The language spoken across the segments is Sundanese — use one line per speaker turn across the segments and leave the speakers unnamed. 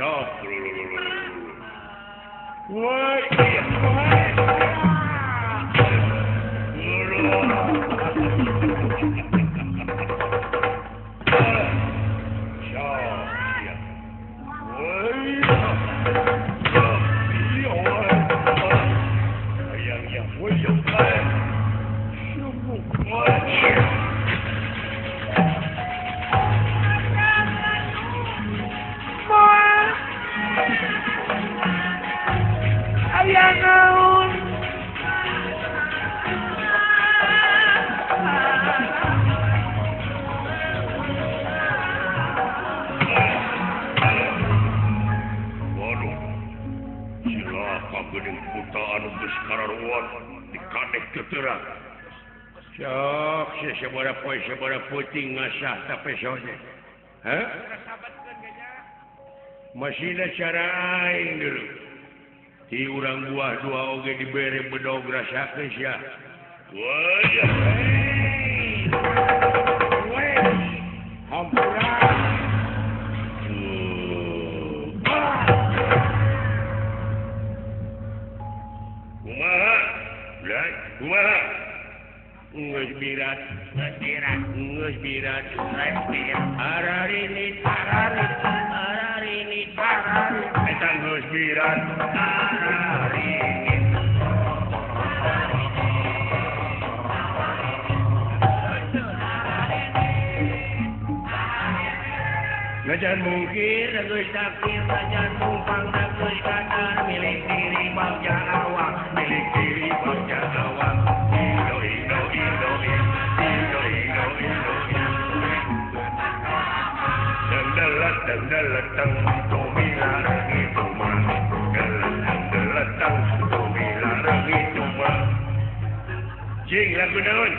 Sok. Woi. Puting ngasah tapesone. Hah? Masih cara aing dulu. Ti urang buah dua oge dibere bedog rasakeun sia. Wah. Hampura. Kumaha? Lah, kumaha? Geus birat, geus birat, ararinit, ararinit, ararinit, ararinit, eta geus birat, ararinit. Najan mungkir, geus takir, najan mumpang, geus kadar, milik diri bagja awak, milik diri bagja awak. Jing lagu naon?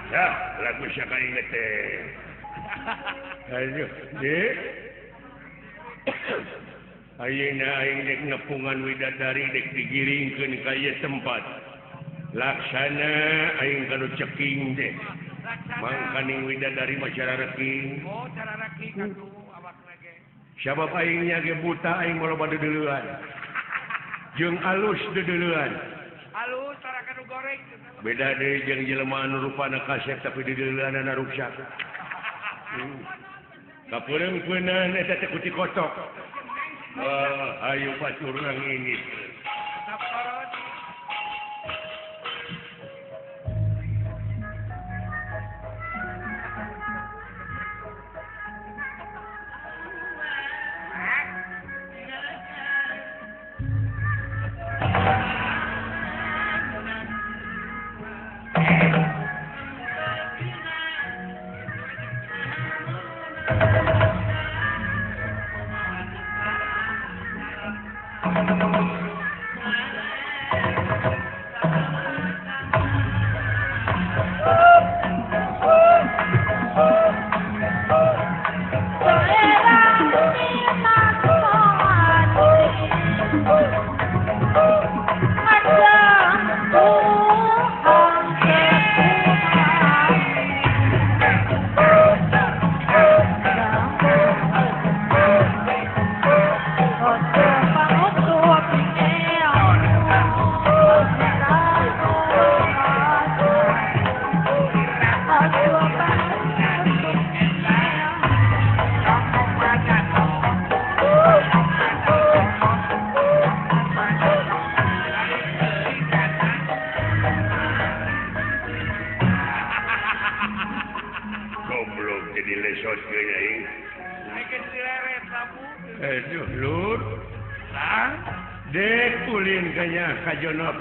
Ya, lagu siapa inget teh? Aduh, dek. Ayeuna aing dek nepungan widadari dek digiringkeun ka ieu tempat. Laksana aing kanu ceking deh. Mangkaning widadari mah cara reking.
Oh, cara reking atuh awakna ge.
Sabab aingnya ge buta aing mah loba deudeuleun. Jeung alus deudeuleun.
Alus cara kanu goreng.
Beda deui jeung jelema anu rupana kasep tapi deudeuleunana ruksak. Kapeureng-peunan eta teh kuti kotok. Ayo batur urang ini.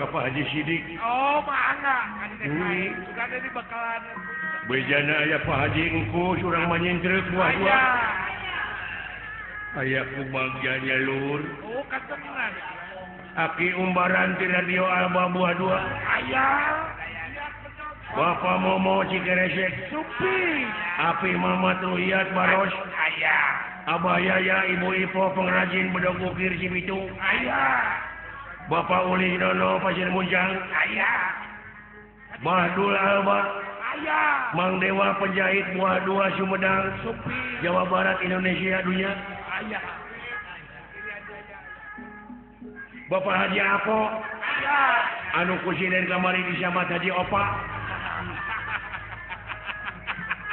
Pak Haji Sidik.
Oh, mangga. Suka ada di bakalan.
Bejana aya Pak Haji engkus urang mah nyentreuk buah dua. Aya ku bagjanya lur.
Oh, kasenengan.
Aki umbaran ti radio Alba buah dua.
Aya.
Bapak Momo Cikeresek.
Supi.
Api Mamat Ruhiyat Baros.
Aya.
Abah Yaya Ibu Ipo pengrajin bedog ukir Cibitung.
Aya.
Bapak Uli Dono Pasir Munjang.
Aya.
Bahdul Alba.
Aya.
Mang Dewa penjahit buah dua Sumedang.
Supi.
Jawa Barat Indonesia dunia.
Aya.
Bapak Haji Apo. Aya. Anu kusinen kamari disamat Haji Opa.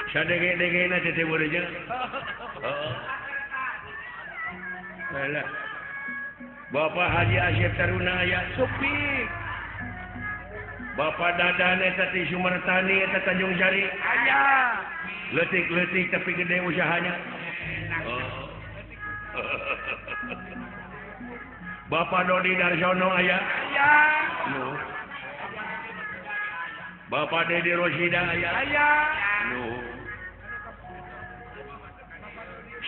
Sadenge-dengena teh beureuh. Heeh. Alah. Bapak Haji Asep Taruna aya Supik. Bapak Dadan eta ti Sumertani eta Tanjung Sari.
Aya.
Leutik-leutik tapi gede usahanya. Oh. Bapak Dodi Darsono aya.
Aya.
Nu. Bapak Dedi Rosida aya.
Aya.
Nu.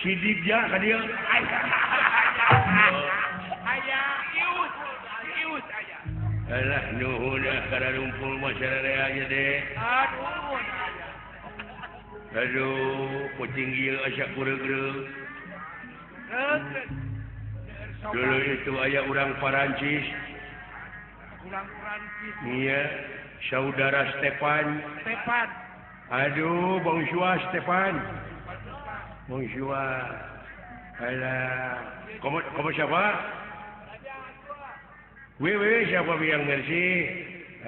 Si Dibja ka dieu.
Aya. Aya, ius, ius aya.
Alah nuhun kana rumpul masyarakat aja deh.
Aduh.
Aduh, kucing ieu asa kureug-reug. Dulu itu aya urang Parancis.
Urang Perancis.
Iya, saudara Stefan.
Stefan.
Aduh, bonjour Stefan. Bonjour. Alah, kamu siapa? Wewe siapa biang merci?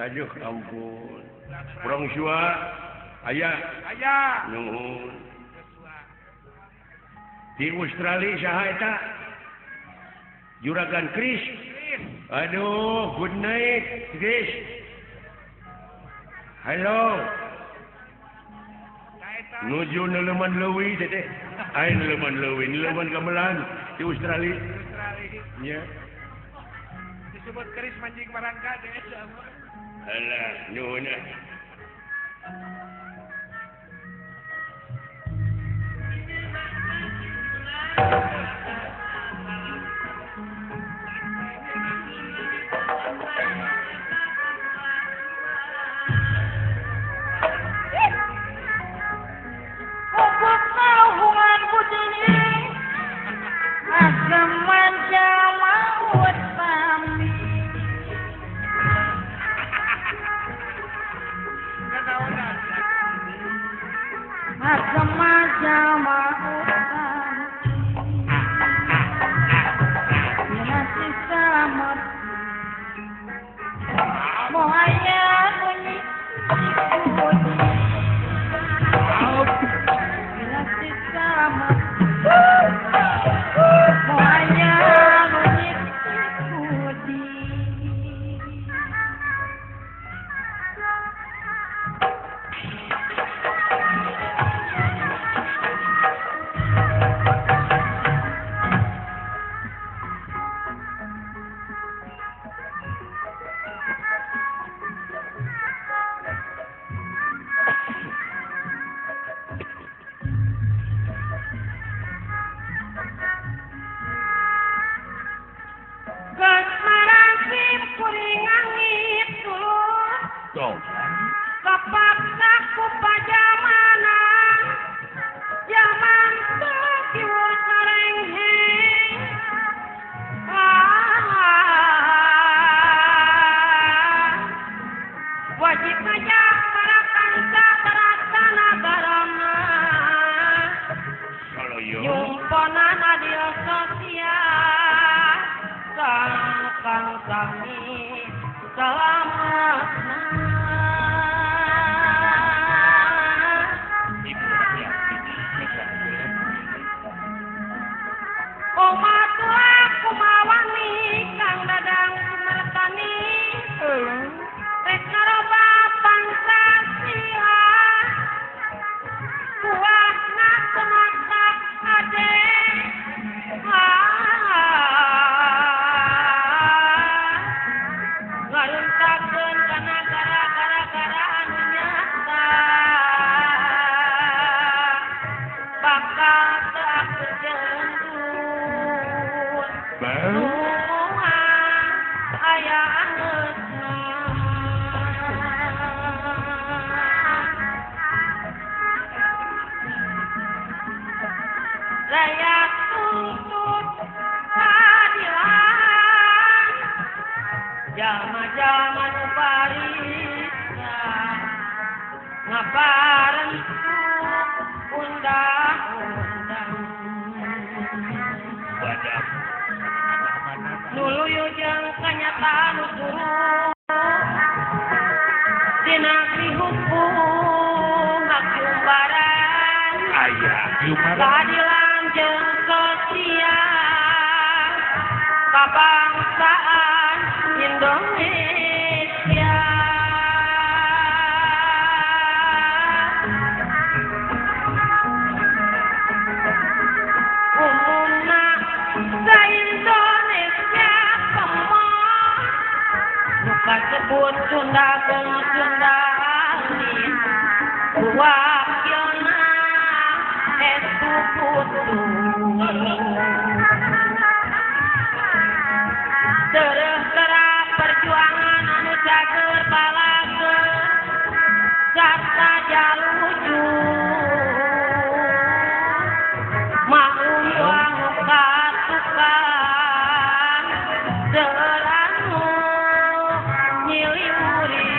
Aduh, ampun. Bonjour. Aya.
Aya.
Nuhun. Di Australia saha eta? Juragan Chris. Aduh, good night, Chris. Halo. Nuju neleman leuwi teh. Ai neleman leuwi, neleman gamelan di Australia. Nya.
Disebut keris mancing barangka deh.
Alah, nuhun ah.
Ngabarentuk undang-undang. nyata anu turu dina hukum hak jumbaran
aya
keadilan jeung sosial kabangsaan Indonesia. Umumna sa-Indonesia semua nu kasebut Sunda geus Sunda alit wakilna estu putu tereh terap perjuangan anu cager balage sarta jaluju maklum wang katukan deranu nyiliuri.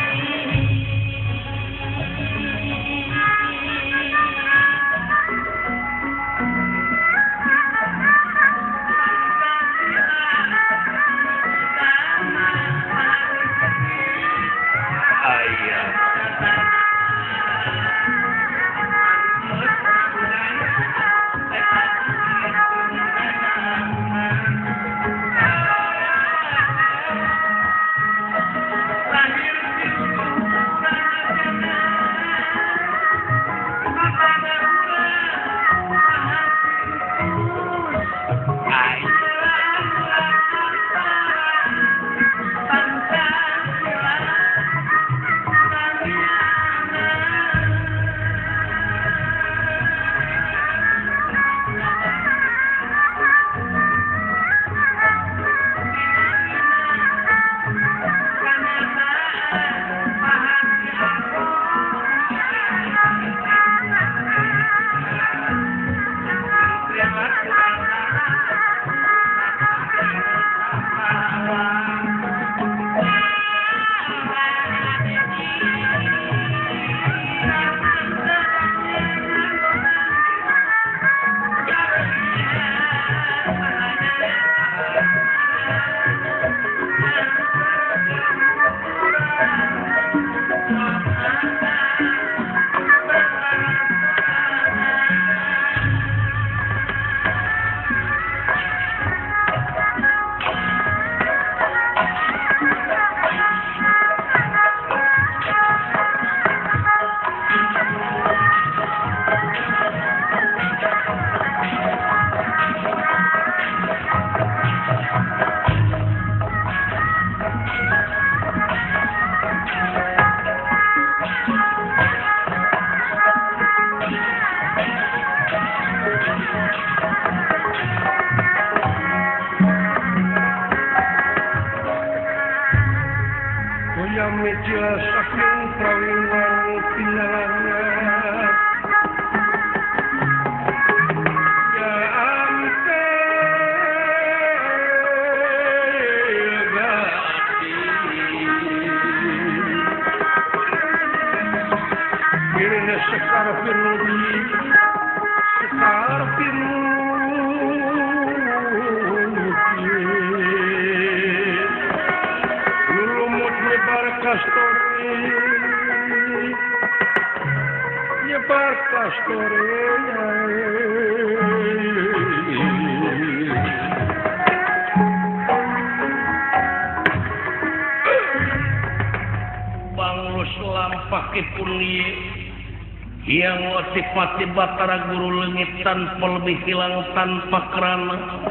Pati Batara Guru leungit tanpa lebih hilang tanpa kerana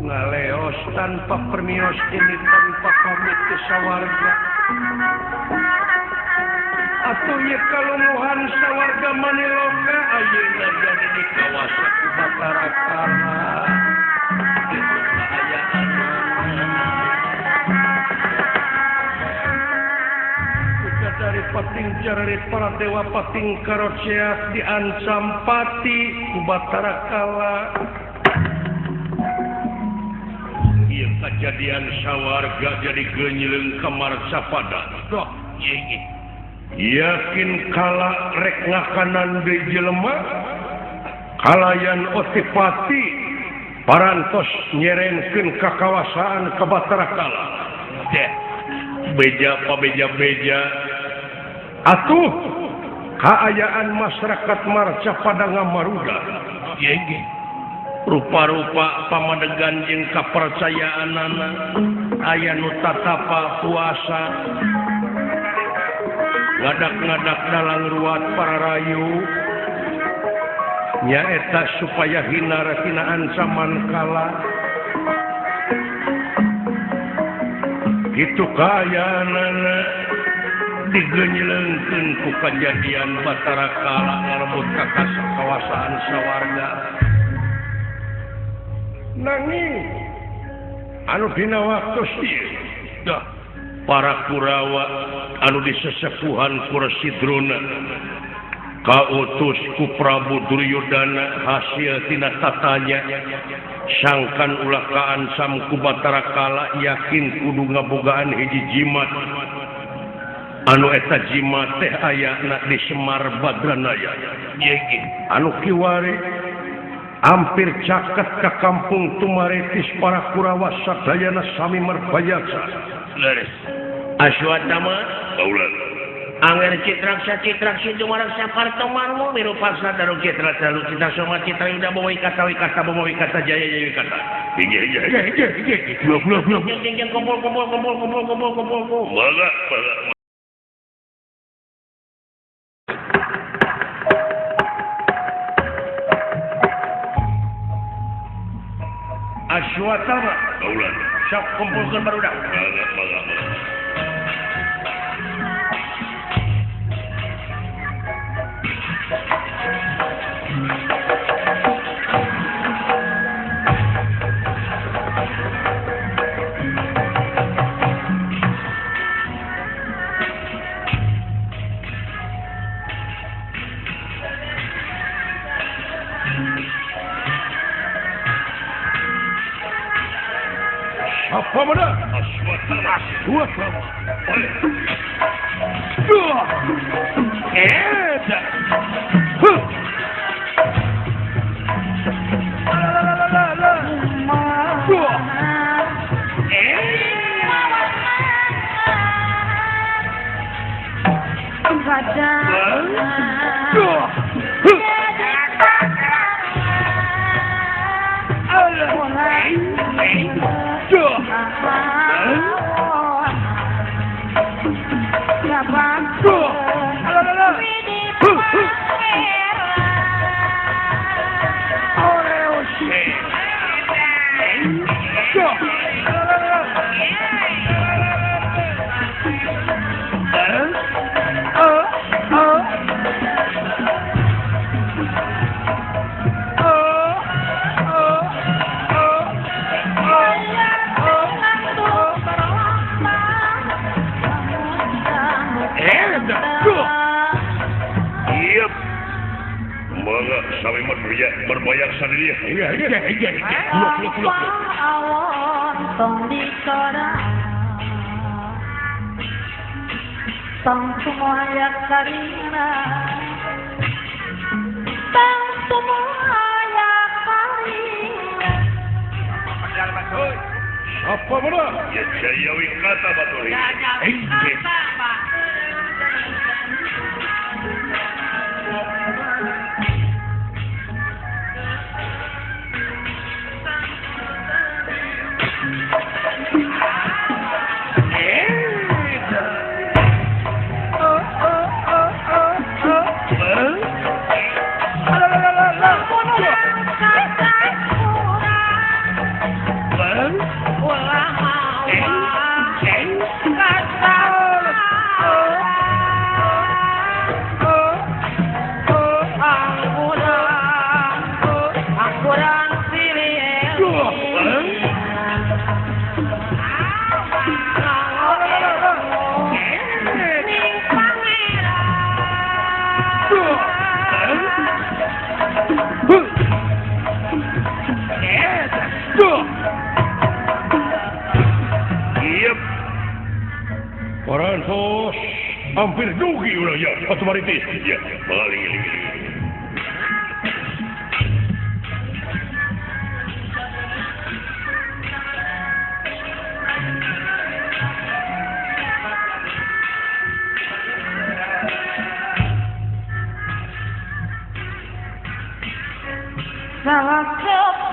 ngaleos tanpa permios ini tanpa pamit ke sawarga atuh ye kalumuhan sawarga maniloka ayeuna jadi di kawasa ku Batara Kala kitu kaayaan. Dari pating jarari para dewa pating karoceak diancam pati ku Batara Kala. Ieu kajadian sawarga jadi geunyeung kamar sapada. Doh, yakin kala rek ngakanan deui jelema kalayan otipati Parantos nyerenkeun ka kawasaan ka Batara Kala. Teh beja pabeja-beja atuh kaayaan masyarakat marca pada ngamaruda. Yege rupa-rupa pamadegan jeung kapercayaanana aya nu tatapa puasa ngadak-ngadak dalang ruat para rayu nyaeta supaya hinar tina ancaman kala kitu kaayaanana digenyleungkeun ku kajadian Batara Kala ngarebut ka kawasaan sawarga. Nanging anu dina waktu ieu dah para Kurawa anu disesepuhan ku Resi Drona kautus ku Prabu Duryodana hasil tina tatanya sangkan ulah kaancam ku Batara Kala yakin kudu ngabogaan hiji jimat anu eta jimat teh ayana di Semar Badranaya anu kiwari hampir caket ka kampung Tumaritis para Kurawa sadayana sami merbayaksa. Leres Aswatama kaulan Angger Citraksa Citraksi Dumaraksa Partomarmo Wirupaksa Daru Citra Daru Citra Soma Citra Yuda Bomo Wikata Wikata Bomo Wikata Jaya Jaya Wikata. Hiji hiji hiji hiji dua dua dua jeng jeng kumpul kumpul kumpul kumpul kumpul kumpul kumpul. Mangga mangga. Aswatama kaulan sok kumpulkeun barudak. Mangga mangga mangga. Apa mana? Aswatama. Aswatama. Dua. Eta. Huh. La la la la la. Dua. Dua. Huh. Berboyak sendiri. Iya, iya, iya, iya.
Awon tong dikora, tong semuanya karina, tong semuanya karina.
Apa mana? Ya jaya wikata baturi. Parantos hampir dugi ulah ya otomatis ya balik.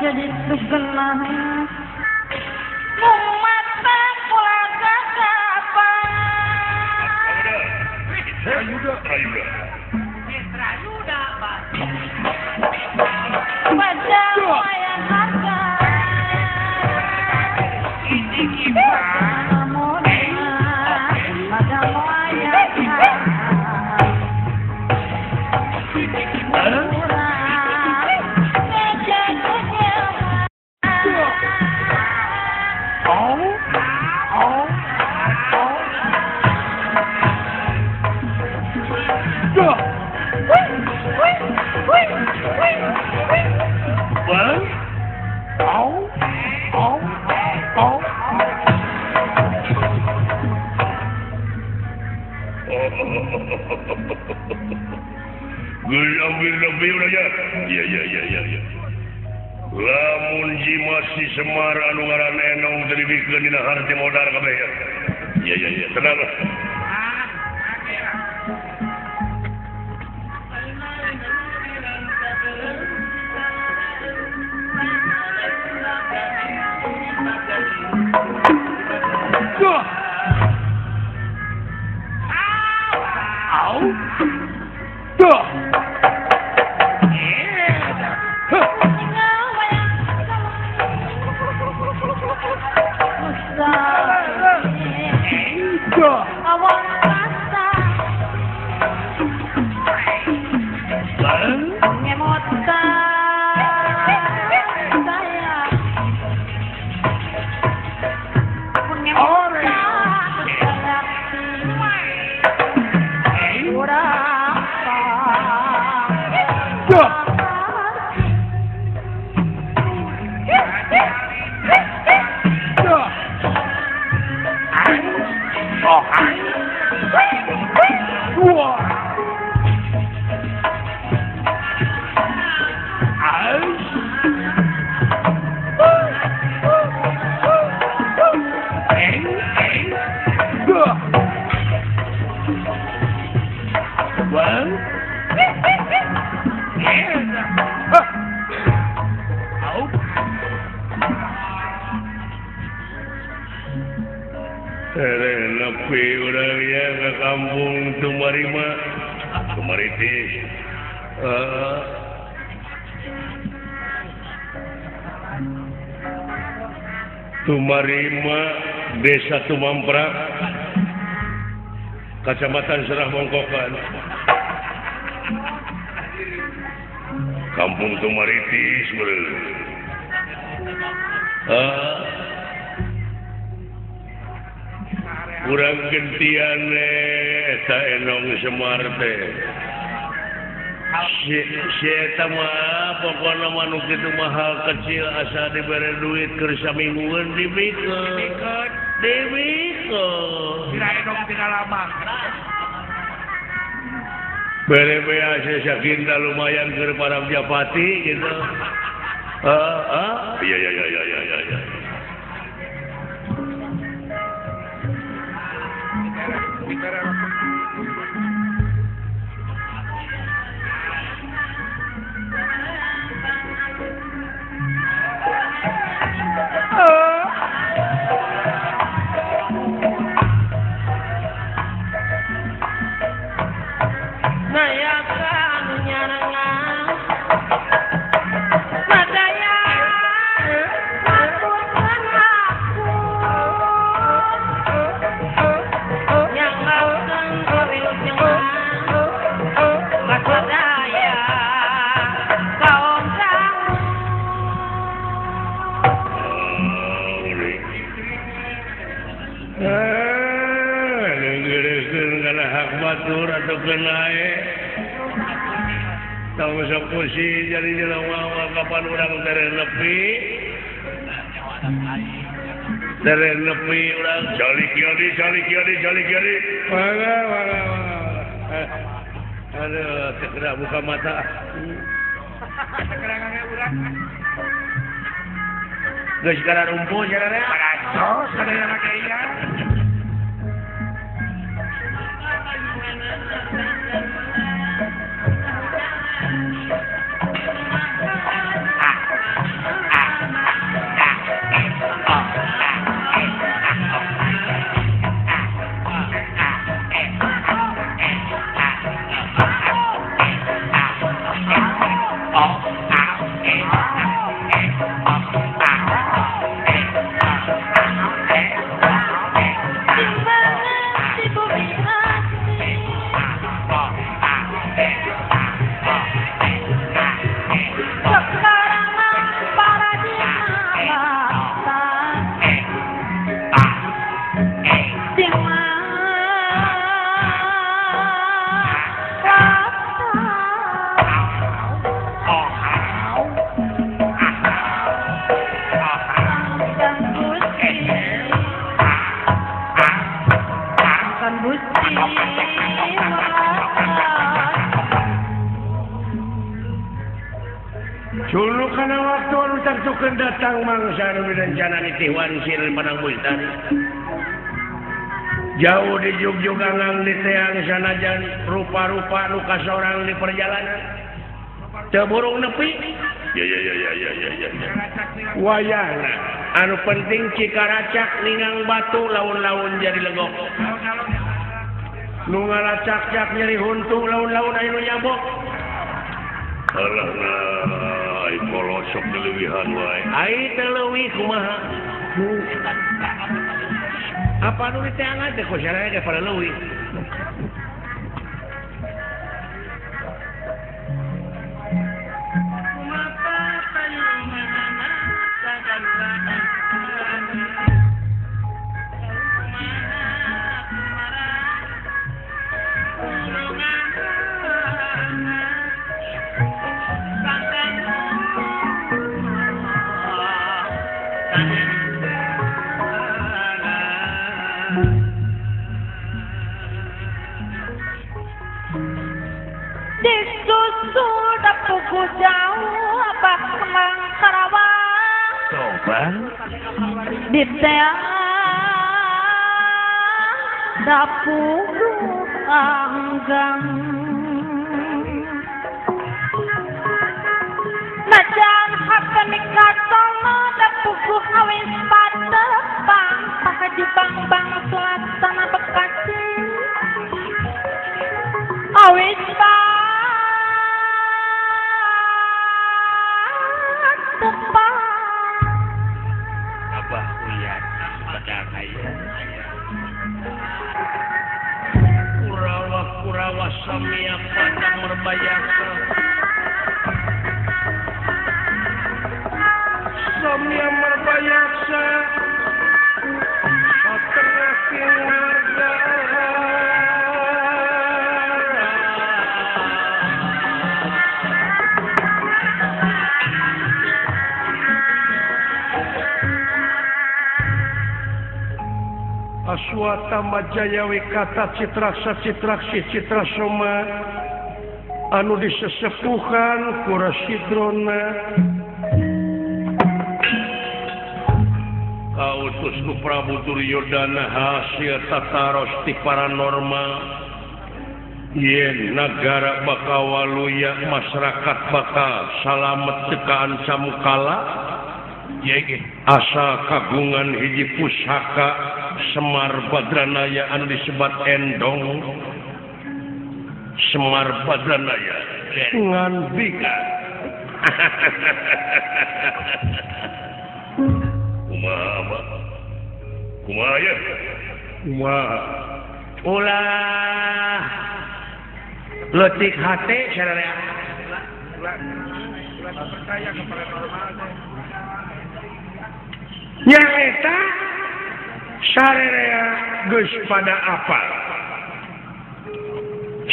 Jadi terkenal mata puasa kapan
Trayuda Trayuda
Trayuda Pak pada wayang harga pada wayang
Ya. Lamun jimat si Semar anu ngaran Enong teu dibikeun dina harti modar kabeh ya. Ya ya ya, tenang lah.
Au. Duh.
Kampung Tumarima Tumaritis Tumarima Desa Tumamprak Kecamatan Serah Mongkokan Kampung Tumaritis kurang gentian eta Enong Semar teh si eta mah pokona mah nu kitu mah hal kecil asa dibere duit keur saminggueun dibikeun dibikeun
dina Enong tina labang
bere bea sakinta lumayan keur para japati gitu. Iya iya iya iya iya iya. Jadi jelema kapan urang tere nepi urang jali kieu jali kieu jali kieu mangga mangga mangga aduh segera buka mata
segera ngangge urang
geus kana rumput jarana
paratos sadaya make ieu.
Culu kana waktu anu tangtukeun datang mangsa anu direncana nitih wansir Padang Bustari. Jauh di jugjug angang di teang sanajan rupa-rupa nu kasorang di perjalanan. Teu burung nepi. Ya ya ya ya ya ya ya. Wayahna anu penting cikaracak ningang batu laun-laun jadi legok. Nu ngaracak-cak nyeri huntu laun-laun aya nu nyabok. Alah nah, ai polosok dileuwihan wae. Ai teu leuwih kumaha? Apa nu diteangan teh ku sararea ge pada leuwih.
Dapur anggang najan hati nikatono dapuku awis patepang Pak Haji Bang Bang Sulasana Bekasi awis patepang
Abah Uyan pedang aya Kurawa-kurawa samia padang merbayaka samia merbayaksa setengah keluarga Aswata Majaya Wikata Citraksa Citraksi Citrasoma anu disesepuhan ku Resi Drona kautus ku Prabu Duryodana hasil tataros ti paranormal yen nagara bakal waluya masyarakat bakal salamet teu ancam kala asal kagungan hiji pusaka Semar Badranaya anu disebat Endong Semar Badranaya ngandika kumaha kumaha ya kumaha ulah leutik hate sararea
ulah percaya kepada normal
nyaeta sarerea geus pada apal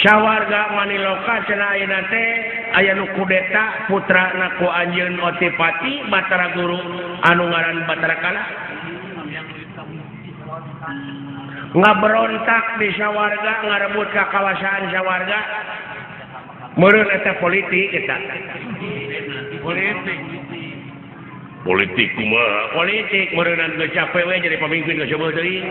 sawarga Maniloka cenah ayeuna teh aya nu kudeta putrana ku anjeun Otipati Batara Guru anu ngaran Batara Kala ngaberontak di sawarga ngarebut ka kawasaan sawarga meureun eta politik eta
politik
politik kumaha politik meureunan geus capek we jadi pamimpin geus eueuh deui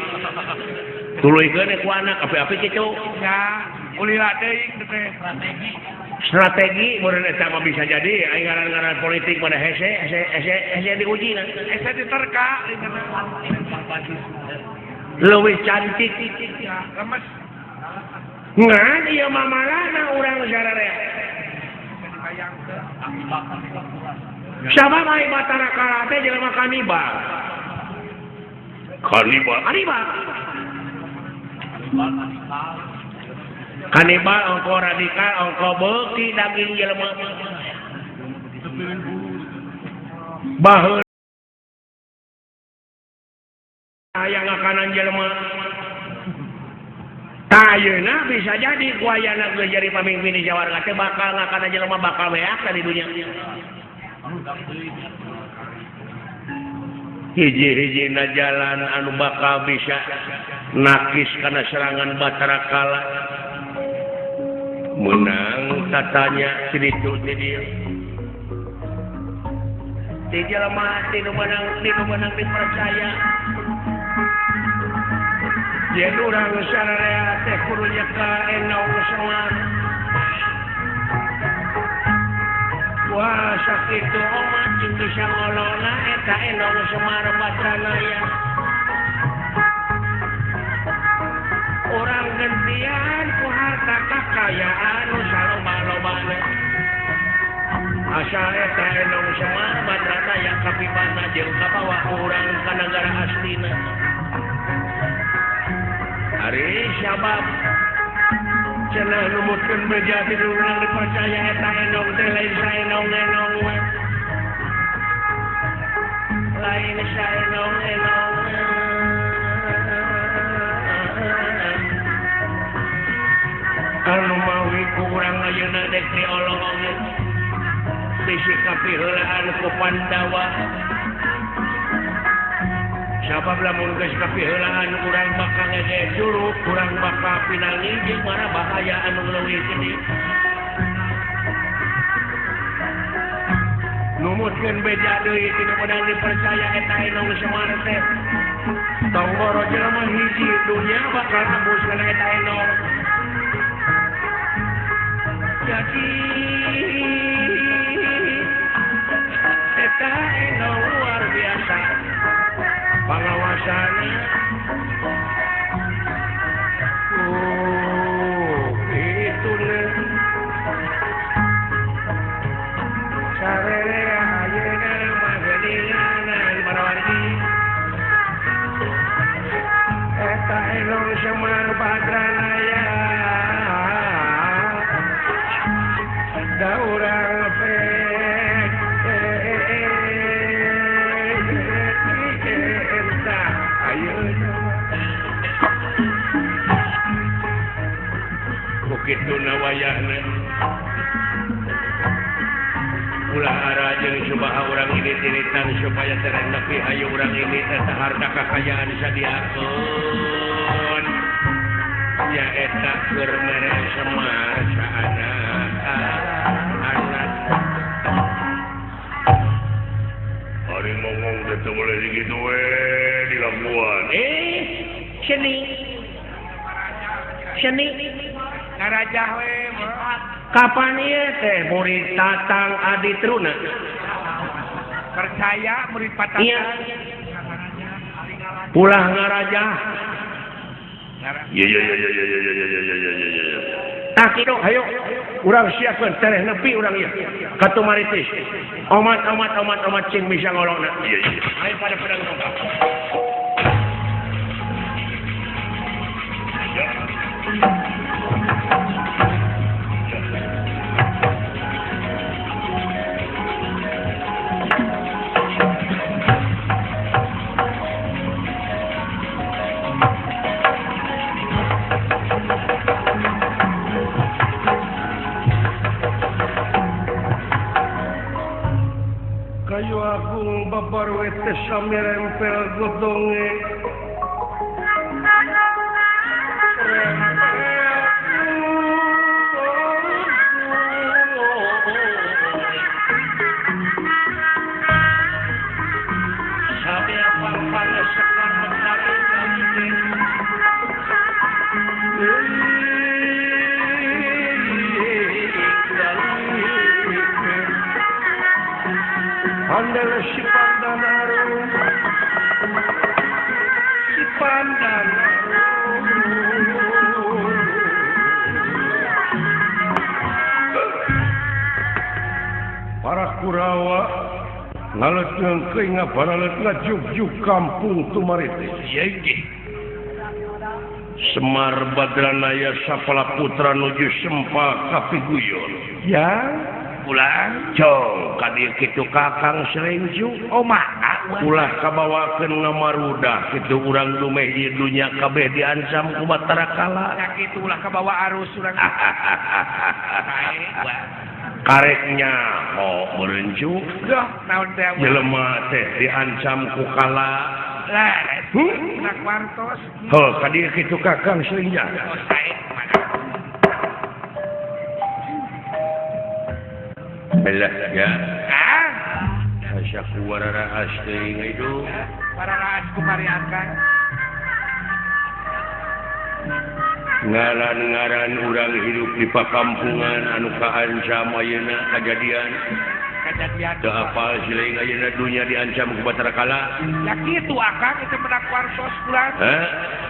tuluykeun ku anak api-api kitu
nya ulila teuing teh strategi
strategi meureun eta mah bisa jadi aing ngaran-ngaran politik pada hese hese hese hese diuji na
hese diterka
leuwih cantik
lemes
ngan ieu mah malana urang sararea sama mai Batara Kala teh jelema kanibal. Kanibal, kanibal. Kanibal ongko radikal ongko beuki daging jelema. Baheula aya ngakanan jelema. Tah ayeuna bisa jadi ku ayana geus jadi pamimpin di Jawarga teh bakal ngakanan jelema bakal beak di dunya. Hiji-hijina jalan anu bakal bisa Nakis kana serangan Batara Kala. Menang tatanya ti ditu ti dieu. Ti jelema ti nu meunang dipercaya. Yen urang sararea teh kudu nyeka Enong Semar. Wah sakitu omat jeung bisa ngolona eta Enong Semar Badranaya. Urang gentian ku harta kakayaan nu saloba-lobana. Asal eta Enong Semar Badranaya kapibana jeung kabawa urang ka nagara aslina. Ari sabab cenah numutkeun beja ti urang dipercaya eta Enong teh lain saenong-enong we. Lain saenong-enong. Anu mawi ku urang ayeuna dek diolong-olong disikapi heulaan ku Pandawa. Sabab lamun geus kapiheulaan urang bakal ngege curug, urang bakal pinangi jeung mara bahaya anu leuwih gede. Numutkeun beja deui ti nu meunang dipercaya eta Enong Semar teh. Tong boro jelema hiji dunya bakal abus kana eta Enong. Jadi eta Enong luar biasa pengawasannya. Oh, itu nih. Sararea ayeuna mah geuningan parawargi. Eta Enong Semar Badranaya. Da urang pek kitu na wayahna ulah ara jeung subaha urang ini tiritan supaya terang nepi hayu urang ini eta harta kakayaan sadiakeun nya eta keur mere Semar saana anak
Ari ngomong teh teu boleh dikitu we dilakuan.
Seni seni
ngarajah we
kapan ieu teh murid Tatang Adi Truna
percaya murid Patang
iya ulah ngarajah
iya iya iya iya iya iya iya iya iya iya
tah kitu hayo urang siapkeun tereh nepi urang ieu ka Tumaritis omat omat omat omat cing bisa ngolongna
iya iya
ayo pada pedang tongkat. Kayu agung babar wete samirempel godonge Andel si Pandanaru, si Pandanaru.
Para Kurawa ngalet ngengkeuy ngabaralet ngajugjug kampung Tumaritis.
Iya nggih.
Semar Badranaya sapala putra nuju sempa kapiguyon.
Ya. Pulang cong ka dieu kitu Kakang Selengju.
Oh mangga
ulah kabawakeun ngamarudah kitu urang dumeh ieu dunya kabeh diancam ku Batara Kala.
Nya kitu ulah kabawa arus urang.
Karek nyaho meureun cu.
Duh naon teh
jelema teh diancam ku Kala.
Leres. Menak wartos.
Heuh, ka dieu kitu Kakang Srinjaya.
Oh, sae kumaha.
Belah ya.
Ah,
Hasaku wararaas teuing itu.
Wararaas kumari akang.
Ngaran-ngaran urang hidup di pakampungan anu kaancam ayeuna kajadian.
Kajadian.
Teu apal sileung ayeuna dunya diancam ku Batara Kala.
Ya kitu akang itu menak wartos kulan.
Heh?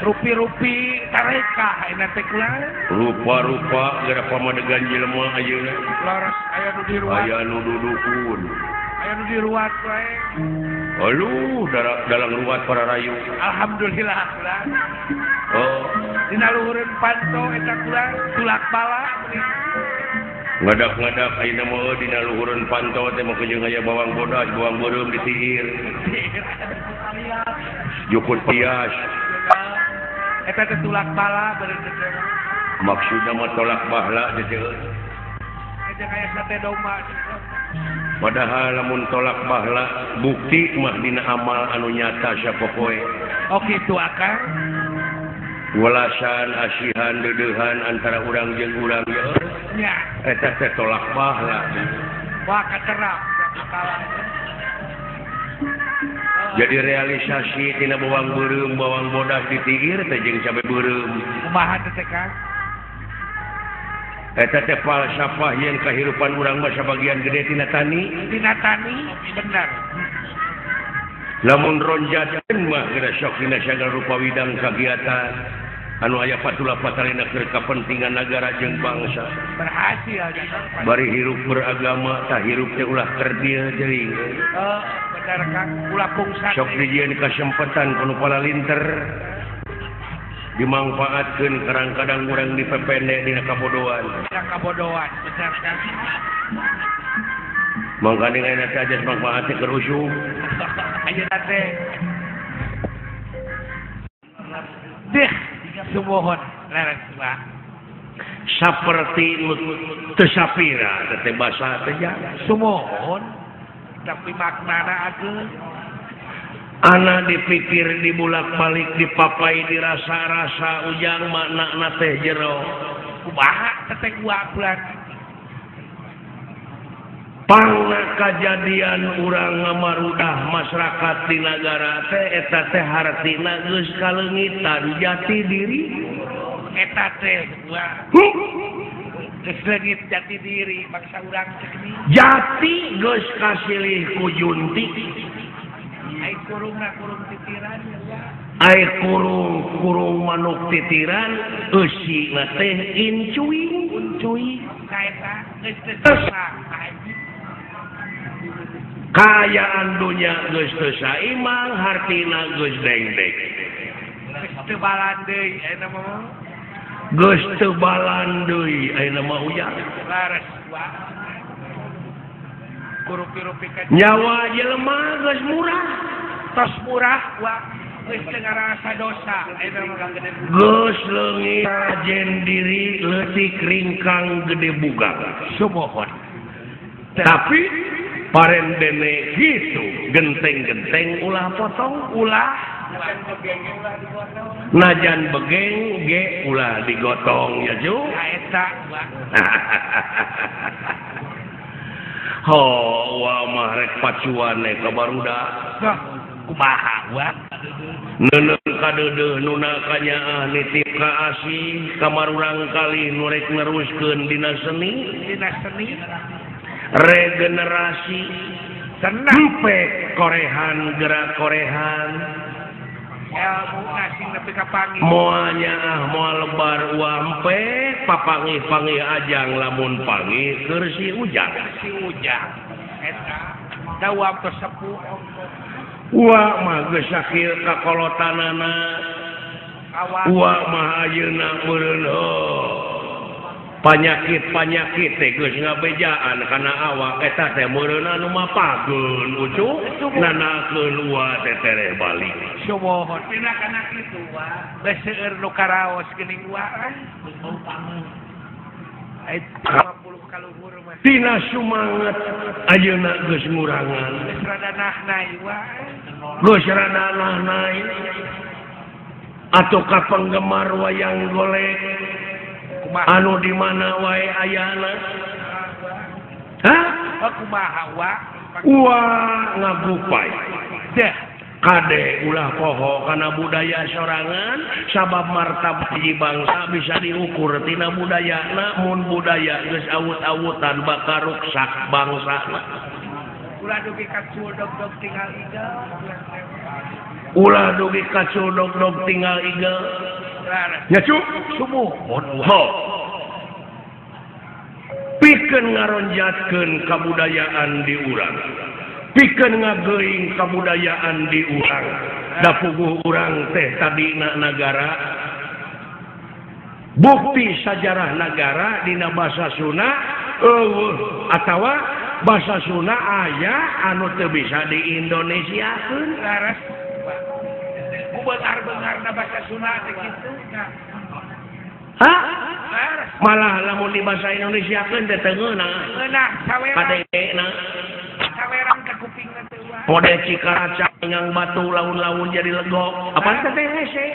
Rupi-rupi tarekah ayeuna teh kulan.
Rupa-rupa geura pamadegan jelema ayeuna.
Leres aya nu diruat.
Aya nu dudukun.
Aya nu diruat wae.
Aduh, dalang ruat para rayu.
Alhamdulillah kulan.
Oh,
dina luhureun panto eta kulan tulak bala meuning.
Ngadak-ngadak ayeuna mah dina luhureun panto teh mah jeung aya bawang bodas, bawang beureum ditiir. Jukut pias.
Eta teh tulak bala beureum teh.
Maksudna mah tolak bahala teh.
Jeung aya sate domba.
Padahal lamun tolak bahala bukti mah dina amal anu nyata sapopoe.
Oh kitu akang.
Walasan asihan deudeuhan antara urang jeung urang ye.
Nya.
Eta teh tolak bahala.
Wah katerap kalah.
Jadi realisasi tina bawang beureum bawang bodas ditiir teh jeung cabe beureum.
Kumaha teh Kang?
Eta teh falsafah yang kehidupan urang mah sabagian gede tina tani.
Tina tani bener.
Lamun ronjatkeun mah geura sok dina sagala rupa widang kagiatan anu aya patula patalina keur kapentingan nagara jeung bangsa.
Berhasil
bari hirup beragama tah hirup teh ulah kerdil teuing.
Heeh, bener Kang, ulah pungsa.
Sok dijieun kasempetan ku nu palalinter. Dimangfaatkeun kadang-kadang urang dipepende dina kabodohan.
Dina kabodohan, bener Kang.
Mangkaning ayeuna teh ajas mangfaat teh keur usuk.
Ayeuna teh. Deh, sumuhun leres mah.
Saperti nu teu sapira teh basa teh ja.
Sumuhun tapi maknana ageung.
Ana dipikir dibulak-balik dipapai dirasa-rasa ujang maknana teh jero.
Kumaha teh gua bulan.
Pangna kajadian urang ngamarudah masyarakat di nagara teh eta teh hartina geus kaleungitan jati diri.
Eta teh gua. Geus leungit jati diri bangsa urang teh geuning.
Jati geus kasilih ku junti.
Ai kurungna kurung titiran ya.
Ai kurung kurung manuk titiran eusina teh incuing
Uncuy ka eta geus teu sah.
Kaayaan dunya geus teu saimang hartina geus dengdek.
Geus teu balan deui ayeuna mah.
Geus teu balan deui ayeuna mah ujang.
Lares wa. Kurupi-rupi ka
nyawa jelema geus murah.
Tos murah wa geus teu ngarasa dosa ayeuna mah.
Geus leungit ajen diri leutik ringkang gede bugang.
Sumuhun.
Tapi paren dene gitu genteng-genteng ulah potong
ulah
najan begeng ge ulah digotong ya ju
eta wa.
Ho wa mah rek pacuan ka barudak
kumaha wa
neuneu kadeudeuh nuna kanyaah nitip ka asih kamarurang kali nu rek neruskeun dina seni regenerasi
senang
pe korehan gerak korehan
ilmu asing nepi ka panggih
moal nyaah moal lebar wampe papangih-pangih ajang lamun pangih keur si ujang
eta dawam tersepuh
wa mah geus sakil ka kolotanana wa mah ayeuna meureun panyakit-panyakit teh geus ngabejaan kana awak eta teh meureun anu mapageun ucu nanakeun wa teh tereh balik
sumuhun pina kana kitu wa geus seueur nu karaos geuning wa ai 50 kaluhur mah
tina sumanget ayeuna geus ngurangan
geus rada nahnai wa
Geus rada nahnai atau ka penggemar wayang golek anu di mana wae ayana. Hah?
Kumaha wa?
Wah ngagupai. Deh kade ulah poho kana budaya sorangan sabab martabat hiji bangsa bisa diukur tina budayana mun budaya geus awut-awutan bakal ruksak bangsana.
Ulah dugi kacul dog-dog tinggal igel.
Ulah dugi kacul dog-dog tinggal igel. Nya cu
sumuhun
ho. Pikeun ngaronjatkeun kabudayaan di urang. Pikeun ngageuing kabudayaan di urang. Da puguh urang teh tadina nagara. Bukti sajarah nagara dina basa Sunda eueuh atawa basa Sunda aya anu teu bisa di Indonesiakeun.
Laras. Ku beungar-beungarna basa Sunda teh kitu nya.
Hah? Malah lamun di bahasa Indonesiakeun teh teu ngeunah.
Ngeunah sawerang.
Kadena.
Sawerang ka kupingna teh wah.
Mode Cikaraca ngang batu laun-laun jadi legok. Apaan teh hese?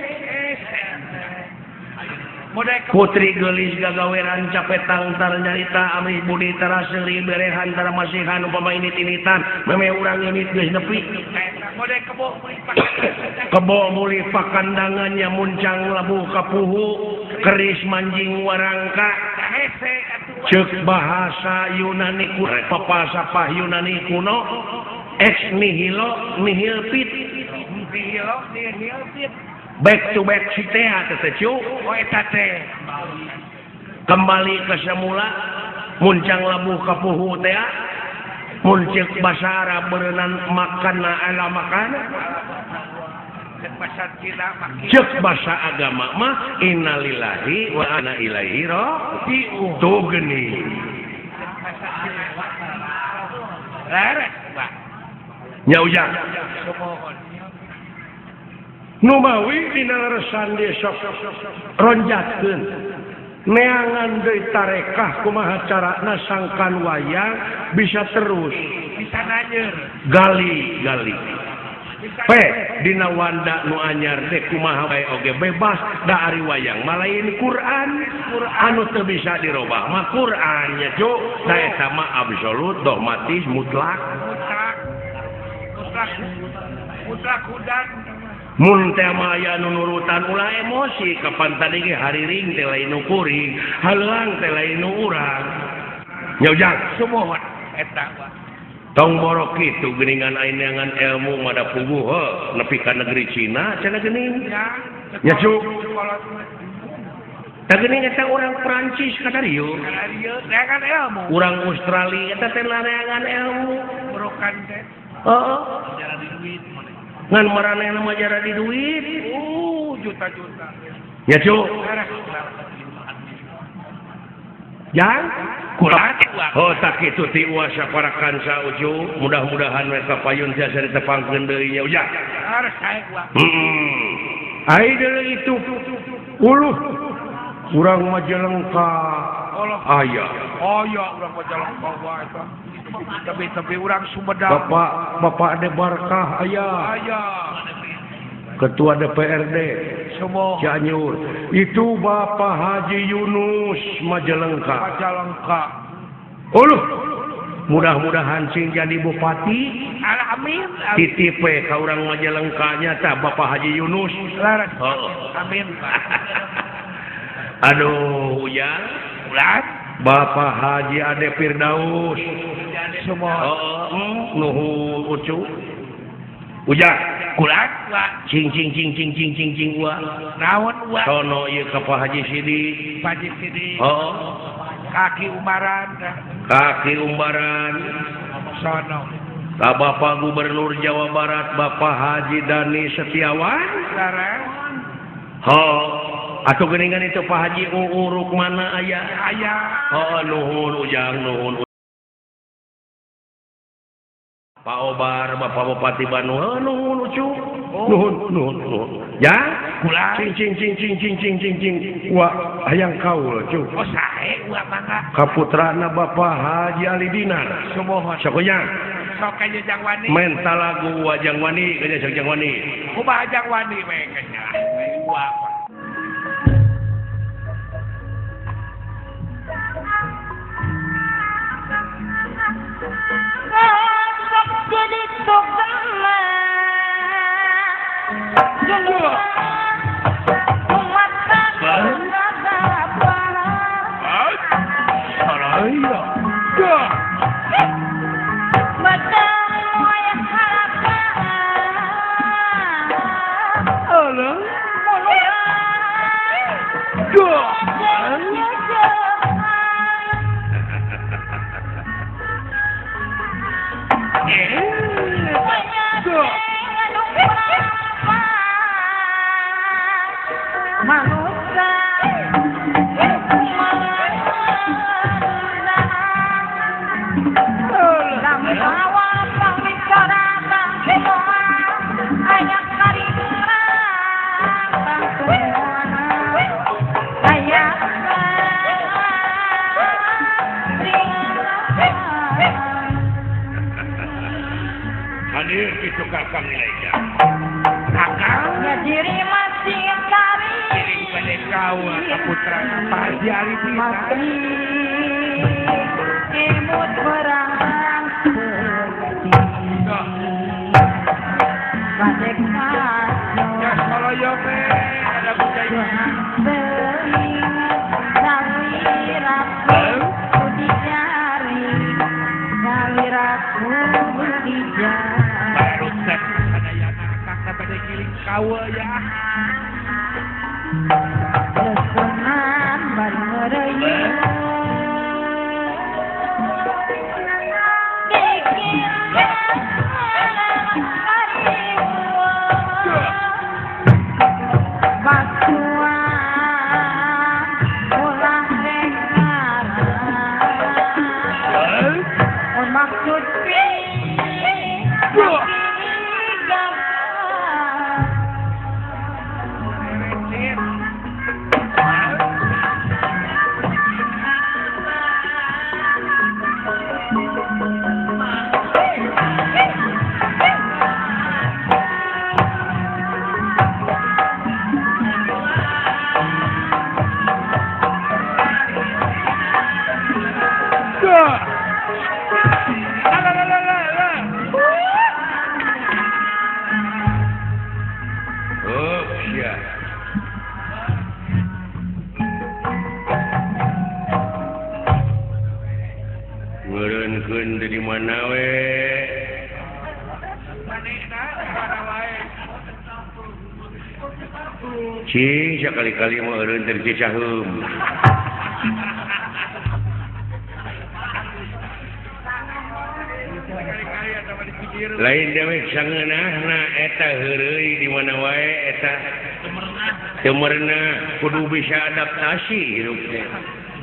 Putri geulis gagaweran capetang tar nyarita amih budi tara seuri berehan tara masihan upama init-initan meme urang init geus nepi.
Mode kebo meuli pakandangan.
Kebo meuli pakandangannya muncang labuh kapuhu keris manjing warangka. Ceuk bahasa Yunani kuno papasapah Yunani kuno ex nihilo nihil fit.
Nihilo nihil fit.
Back to back si teh teh cu.
Oh eta teh.
Kembali ke semula muncang labuh kapuhu teh. Mun ceuk basa Arab beureunan makan ala makan. Ceuk bahasa agama mah innalillahi wa inna ilaihi raji'un. Tuh geuning.
Laras, Pak.
Nya ujang. Nu mawi dina leresan besok ronjatkeun neangan deui tarekah kumaha carana sangkan wayang bisa terus
bisa nanyer
gali gali pe dina wanda nu anyar teh kumaha wae oge bebas da ari wayang mah lain Quran anu teu bisa dirobah mah Quran nya cu da eta mah absolut dogmatis mutlak
mutlak mutlak mutlak hudan.
Mun teh mah aya nu nurutan ulah emosi kapan tadi ge hariring teh lain nu kuring haleuang teh lain nu urang nya ujang
sumuhun eta wa
tong borok kitu geuningan ayeuna ilmu mah da puguh heuh nepi ka negeri Cina cenah geuning nya cu tah geuning eta urang Prancis ka dieu
neangan ilmu
urang Australia eta teh neangan ilmu
borokan teh
heeh ngan maranehna mah jara di duit
juta-juta
ya cu jang
kulat
oh tak kitu ti uasa para kanca ucu mudah-mudahan we kapayun tiasa ditepangkeun deui nya ujang
harus sae uang
ai deui itu uluh urang Majalengka aya
aya urang Majalengka wae eta tapi-tapi urang Sumedang
Bapak Ade Barkah aya
aya
Ketua DPRD
semua
Cianjur itu Bapak Haji Yunus Majalengka
Majalengka
uluh mudah-mudahan sing jadi bupati
amin
titip we ka urang Majalengka nya tah Bapak Haji Yunus
laras
oh.
Amin
aduh ya
ulah
Bapak Haji Ade Firdaus
semua
oh, nuhun ucu ujang
kulat wa
cing cing cing cing cing cing cing wa
naon wa
sono ieu ka Pak Haji Sidik
Pak Haji Sidik
oh
kaki umbaran sono
ka Bapak Gubernur Jawa Barat Bapak Haji Dani Setiawan
laras
oh atuh geuningan itu Pak Haji Uu Rukmana aya
aya
oh nuhun ujang nuhun Pak Obar Bapak Bupati Bandung oh, nuhun ucu nuhun nuhun nuhun ya
kula
cing cing cing cing cing cing cing cing wa hayang kaul cu
oh sae wa mangga
kaputrana Bapak Haji Ali Dinar
sumuhun
sakunya
Sok ka Jang Wani.
Menta lagu wa Jang Wani ka Jang Wani.
Kumaha Jang Wani we kanya. Wa.
Sok jadi togama.
Cing sekali-kali mau eureun teh cicaheum. Lain dewek sangeunahna eta heureuy di mana wae eta teu merenah kudu bisa adaptasi hirup teh.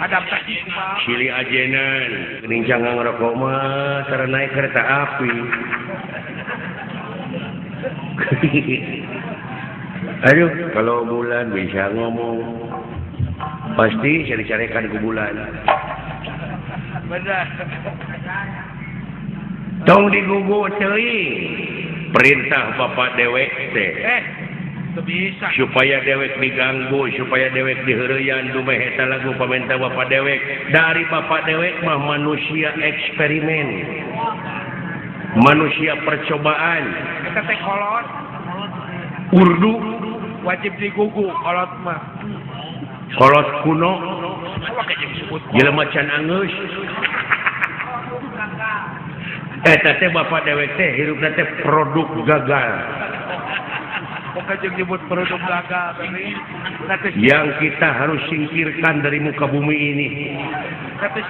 Adaptasi kumaha?
Silih ajenan geuning cangang rokok mah tara naik kereta api. Aduh, kalau bulan bisa ngomong pasti cari-carikan ke bulan.
Benar.
Tong digugu teuing perintah bapak dewek teh.
Bisa.
Supaya dewek diganggu, supaya dewek diheureyan dumeh eta lagu pamenta bapak dewek. Dari bapak dewek mah manusia eksperimen. Manusia percobaan.
Eta teh kolot.
Urdu
wajib digugu kolot mah.
Kolot kuno. Jelema can angeus. Eta teh bapak dewek teh hirupna teh produk gagal.
Nyebut produk gagal
yang kita harus singkirkan dari muka bumi ini.
Karena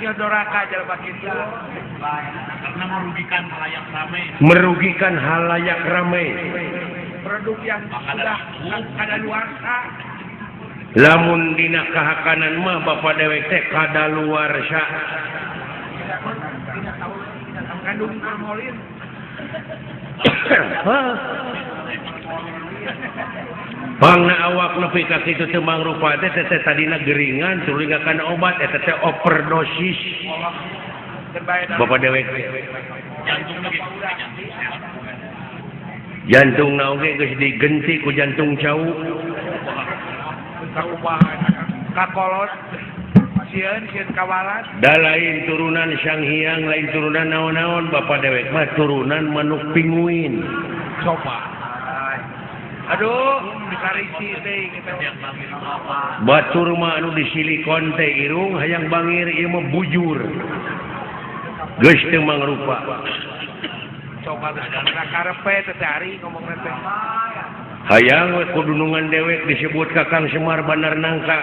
merugikan halayak ramai.
Merugikan halayak ramai.
Produk yang sudah kadaluarsa.
Lamun dina kahakanan mah bapak dewek teh kadaluarsa.
Kandung formalin.
Pangna awak nepi ka kitu teu mangrupa teh teh tadina geringan tuluy ngakan obat eta teh overdosis. Bapak dewek. Jantung na oge geus digenti ku jantung cau.
Kakolot sieun sieun kawalat.
Da lain turunan Sang Hyang, lain turunan naon-naon, bapak dewek mah turunan manuk pinguin.
Coba. Aduh, dikarisi teh kitu.
Batur mah anu disilikon teh irung hayang bangir ieu mah bujur. Geus teu mangrupa.
Coba geus karepe teh ari ngomongna teh.
Hayang we kudunungan dewek disebut Kakang Semar Bandar Nangka.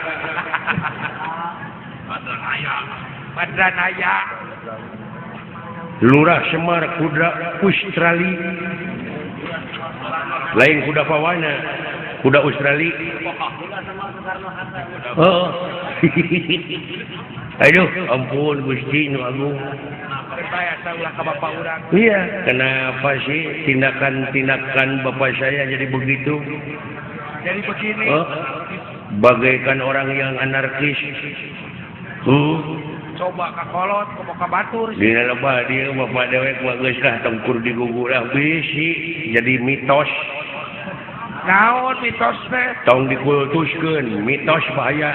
Bandar Naya.
Lurah Semar kuda Australia. Lain kuda pawana, kuda Australia. Oh. Aduh, ampun Gusti nu agung. Iya, kenapa sih tindakan-tindakan bapak saya jadi begitu?
Jadi begini.
Oh, bagaikan orang yang anarkis.
Coba ka kolot, komo ka batur.
Dina lebah dia bapak dewek mah geus lah tengkur digugu lah bisi jadi mitos.
Naon mitos teh?
Tong dikultuskeun, mitos bahaya.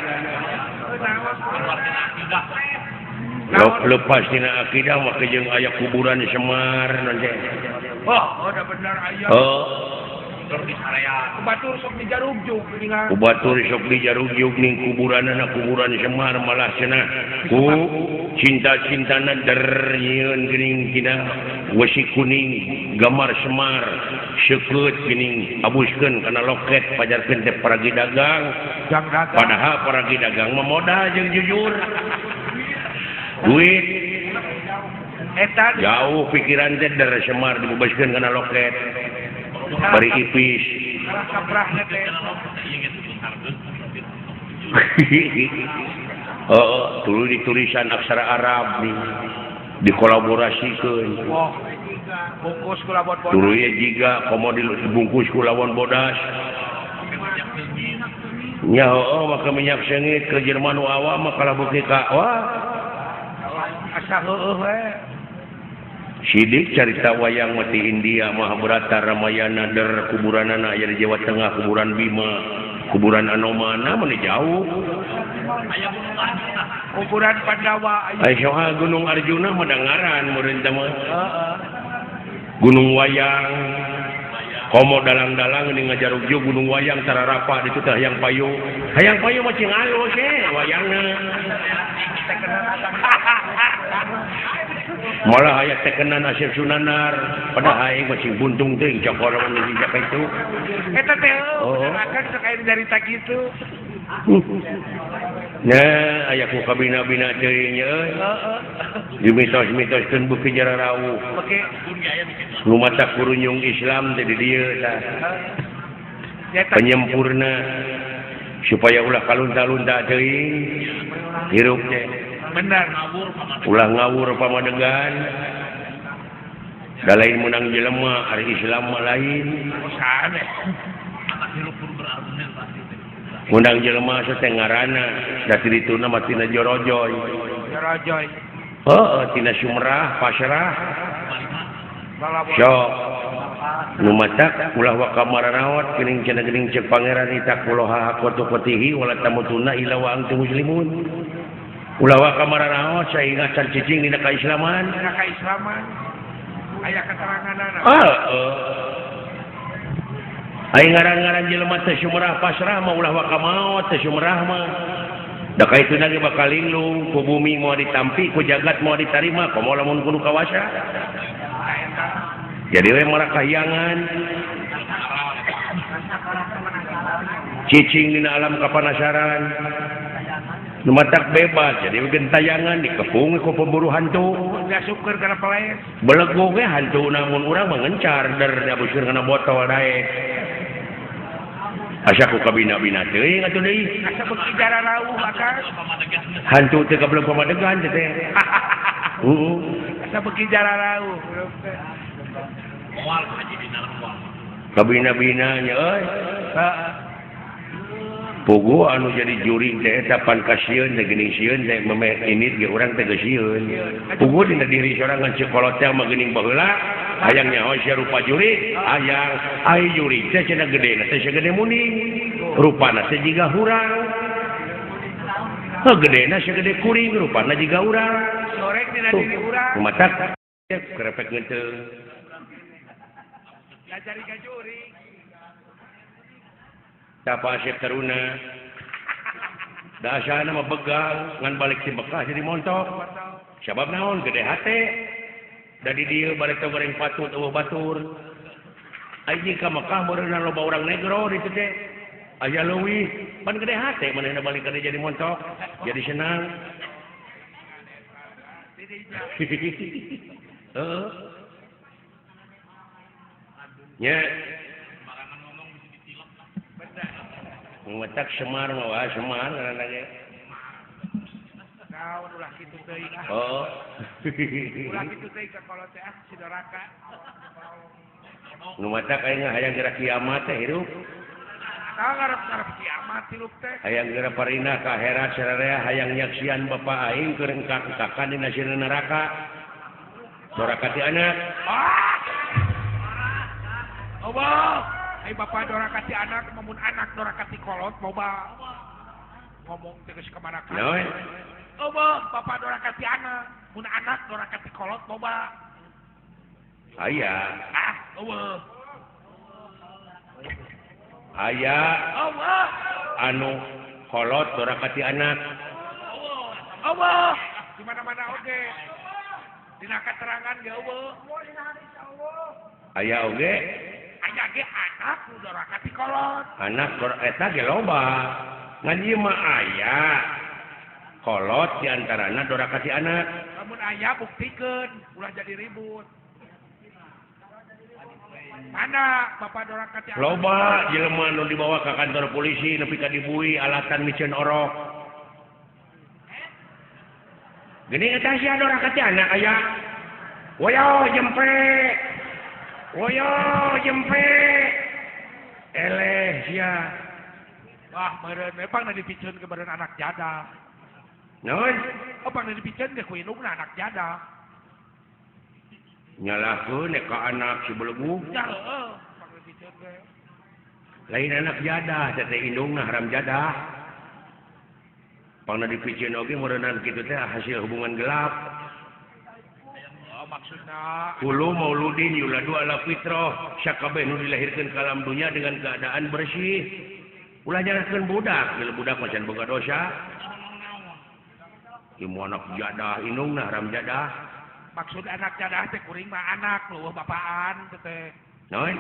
Lepas tina akidah mah jeung aya kuburan Semar nanti.
Oh, udah benar aya.
Oh.
Batur sok dijarugjug geuningan.
Batur sok dijarugjug ning kuburanana kuburan Semar malah cenah. Ku cinta-cintana der nyieun geuning tina wesi kuning gambar Semar seukeut geuning abuskeun kana loket pajarkeun teh paragi dagang. Padahal paragi dagang mah modal jeung jujur. Duit
eta
jauh pikiran teh der Semar dibebaskeun kana loket. Bari ipis. Oh, dulu di tulisan aksara Arab nih dikolaborasikeun.
Bungkus ku lawan bodas.
Dulu ya jiga komo dibungkus ku lawan bodas. Nya heueuh maka minyak seungit ke Jerman nu awam mah kalah beuki ka wah.
Asa heueuh we.
Sidik carita wayang mati India Mahabharata Ramayana der kuburanana aya di Jawa Tengah kuburan Bima kuburan Anomana mana jauh
kuburan Pandawa
aya soal Gunung Arjuna mah dangaran meureun teh mah Gunung Wayang komo dalang-dalang ini ngajarugjug Gunung Wayang tararapa ditu teh hayang payu hayang payu mah cing alus wayangna malah aya tekenan Asep Sunanar padahal aing mah sing buntung teuing cokor mun jika itu
eta teh akan sok aya carita kitu
nya aya ku kabina-bina teuing nya euy dimitos-mitoskeun beuki jararauh nu matak kurunyung Islam teh di dieu tah penyempurna supaya ulah kalunta-lunta teuing hirup teh
benar
ulah ngawur pamadegan da lain menang jelema ari Islam mah lain menang jelema teh ngaranna da dituna mah tina jorojoy
jorojoy
heueuh tina Sumerah pasrah sok nu matak ulah waka maranaot geuning cenah geuning ceuk pangeran itaqullaha haqqa tuqatihi wala tamutuna illa wa antum muslimun ulah waka maranaot sainga can cicing dina kaislaman
dina kaislaman aya keteranganana
heeh aya ngaran-ngaran jelema teh Sumerah pasrah mah ulah waka maot teh Sumerah mah da kaituna ge bakal linglung ku bumi moal ditampi ku jagat moal ditarima komo lamun kudu kawasa jadi we marakahyangan cicing dina alam kapanasaran nu matak bebas jadi gentayangan dikepung ku pemburu hantu
diasupkeun kana peles
belegug we hantu namun urang mah ngencar der diabuskeun kana botol daek asa ku kabina-bina teuing atuh deui
asa beuki jararauh akang
hantu teh kabeuleuh pamadegan teh heeh
asa beuki jararauh
moal haji dina moal
kabina-bina nya euy
heeh
Pugu anu jadi jurig teh eta pan kasieun teh geuning sieun teh memeh ini ge urang teh geus sieun. Pugu dina diri sorangan ceu kolot teh mah geuning baheula hayang nyaho sia rupa jurig, hayang ai jurig teh cenah gedena teh sagede muning. Rupana teh jiga hurang. Heuh gedena sagede kuring, rupana jiga urang.
Sorek dina diri urang.
Matak kerepek ngeuteung.
Lajari ka jurig.
Tapa Asep Taruna dasana mah begal ngan balik ti Mekah jadi montok sabab naon gede hate da di dieu balik teh goreng patut eueuh batur aing ka Mekah meureunna loba urang negro ditu teh aya leuwih pan gede hate manehna balik ka jadi montok jadi senang heeh nya Ngutak Semar mah wah Semar ngaranna ge.
Naon ulah kitu teuing ah.
Oh.
Ulah kitu teuing ka kolot teh ah si doraka.
Nu matak aing hayang geura kiamat teh hirup.
Tah ngarep-ngarep kiamat hirup teh.
Hayang geura parina ka akhirat sararea hayang nyaksian bapa aing keur engkak-engkakan dina sieun neraka. Doraka ti anak.
Ah. Allah. Ai bapak doraka ti anak, mamun anak doraka ti kolot loba. Ngomong teh geus ka mana ka. Eueuh, bapak doraka ti anak, mun anak doraka ti kolot loba.
Aya.
Ah, eueuh.
Aya.
Eueuh.
Anu kolot doraka ti anak.
Eueuh. Di mana-mana oge. Dina katerangan ge eueuh.
Aya oge.
Aya ge anak nu doraka ti kolot.
Anak eta ge loba. Ngan ieu mah aya. Kolot di antarana doraka ti anak.
Lamun aya buktikeun, ulah jadi ribut. Mana bapak doraka ti anak?
Loba jelema nu dibawa ka kantor polisi nepi ka dibui alatan miceun orok. Geuning eta sia doraka ti anak aya. Woyo jempe. Woyo jempe eleh sia.
Wah meureun we pangna dipiceun ke meureun anak jadah.
Naon?
Oh pangna dipiceun ge ku indungna anak jadah.
Nyalahkeun ka anak si belegu.
Ya heueuh pangna dipiceun ge.
Lain anak jadah teh indungna haram jadah. Pangna dipiceun oge meureunnan kitu teh hasil hubungan gelap.
Maksudna
Kulu mauludin yuladu ala fitrah sakabeh nu dilahirkeun ka alam dunya dengan keadaan bersih. Ulah nyalahkeun budak, bila budak mah can boga dosa. Ieu anak jadah indungna haram jadah.
Maksud anak jadah teh kuring mah anak leuweuh bapaan teh.
Naon?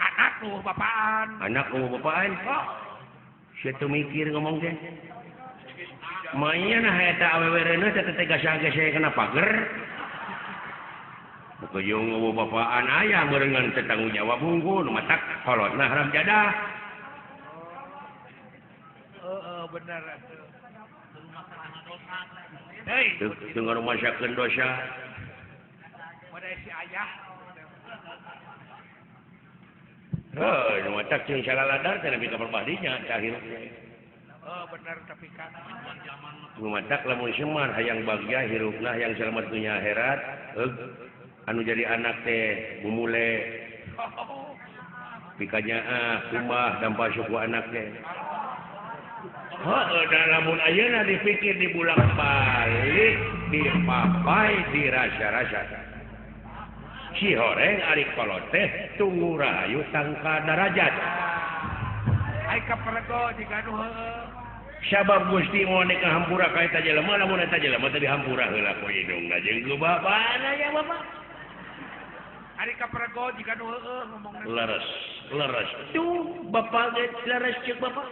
Anak leuweuh bapaan.
Anak leuweuh bapaan?
Oh.
Sia teu mikir ngomong teh. Manya nah eta awewe reuneuh teh teh gasang-gasang kana pager. Bukejung eueuh bapaan aya meureungan teu tanggung jawab hungkul nu matak kolotna haram jadah.
Heeh bener atuh. Hei,
teu ngarumasakeun dosa.
Modal si ayah.
Heuh, nu matak jeung salaladar teh nepi ka perbadinya teh akhirna.
Oh bener tapi kan
nu matak lamun Semar hayang bagja hirupna hayang selamat dunya akhirat, heug anu jadi anak teh bumule pikanyaah kumbah dampa suku anak teh. Heuh da lamun ayeuna dipikir dibulak balik dipapai dirasa-rasa. Si horeng ari kolot teh tunggu rahayu tangka darajat.
Ai kapergo jiga nu heueuh.
Sabab Gusti moal nek hampura ka eta jelema lamun eta jelema teh dihampura heula ku indungna jeung ku bapana ya bapak.
Ari kapergo jiga nu heueuh ngomongna.
Leres, leres. Tuh bapak ge leres ceuk bapak.